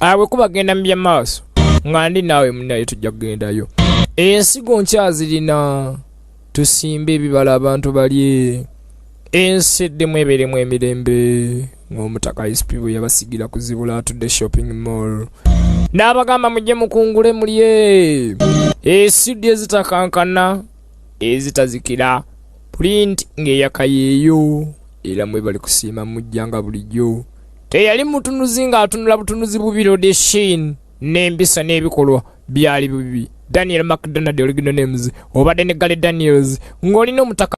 Awe kuba genda mu byamaaso nga ndi naawe munnaye, tujja kugendayo. Ensigo nkyazirina, tusimbe ebibala abantu balye, ensi eddemu ebeeremu emirembe. Ng'omutaka SP bwe yabasigira kuzibula atudde shopping mall, n'abagamba mujje mukungule mulye esidi ezitakankana ezitazikira, print ng'eyaka yeeyo. Era mwe bali kusiima mujja nga bulijjo. Teyali mutunuzi ng'atunula butunuzi bubi, Rodeshin n'empisa n'ebikolwa byali bibi. Daniel McDonald, original names, obadde ne Gary Daniels ng'olina omutaka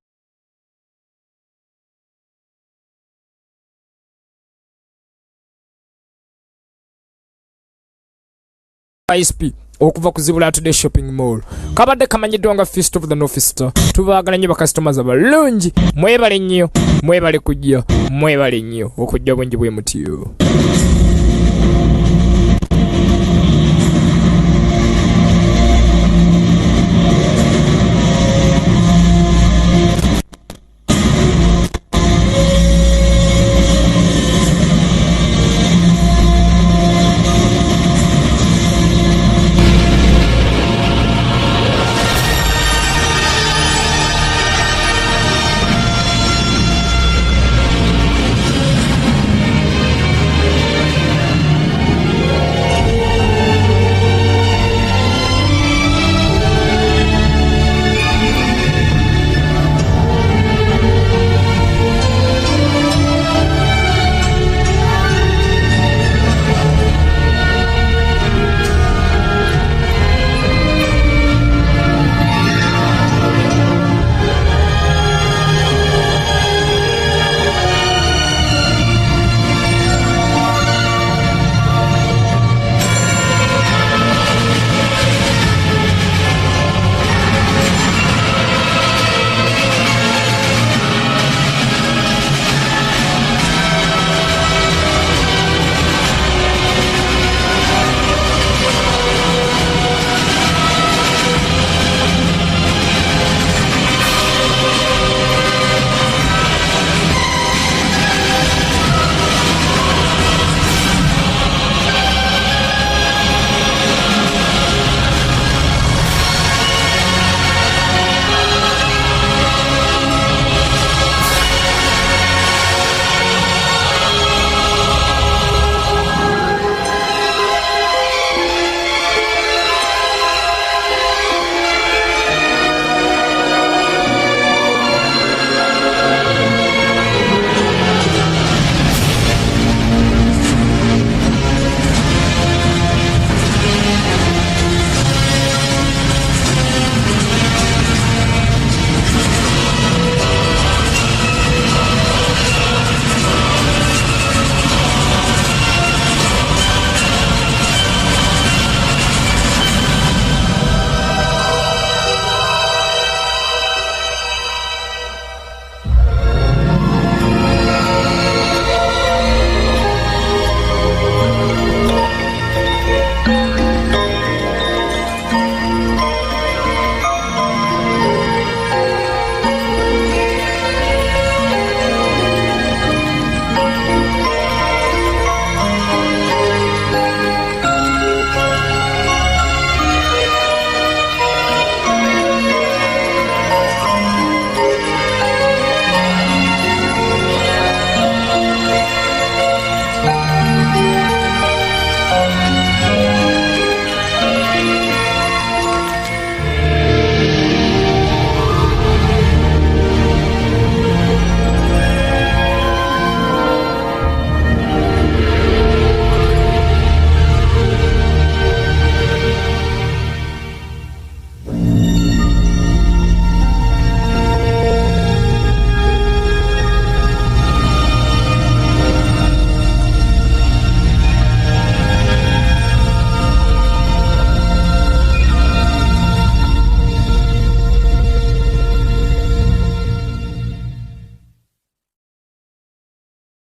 ISP okuva ku Zibula Today Shopping Mall. Kabadde kamanyiddwa nga Feast of the North Star. Tubaagala nnyo bakasitomaza abalungi, mwebale nnyo, mwebale kujja, mwebale nnyo okujja obungi bwe mutyo.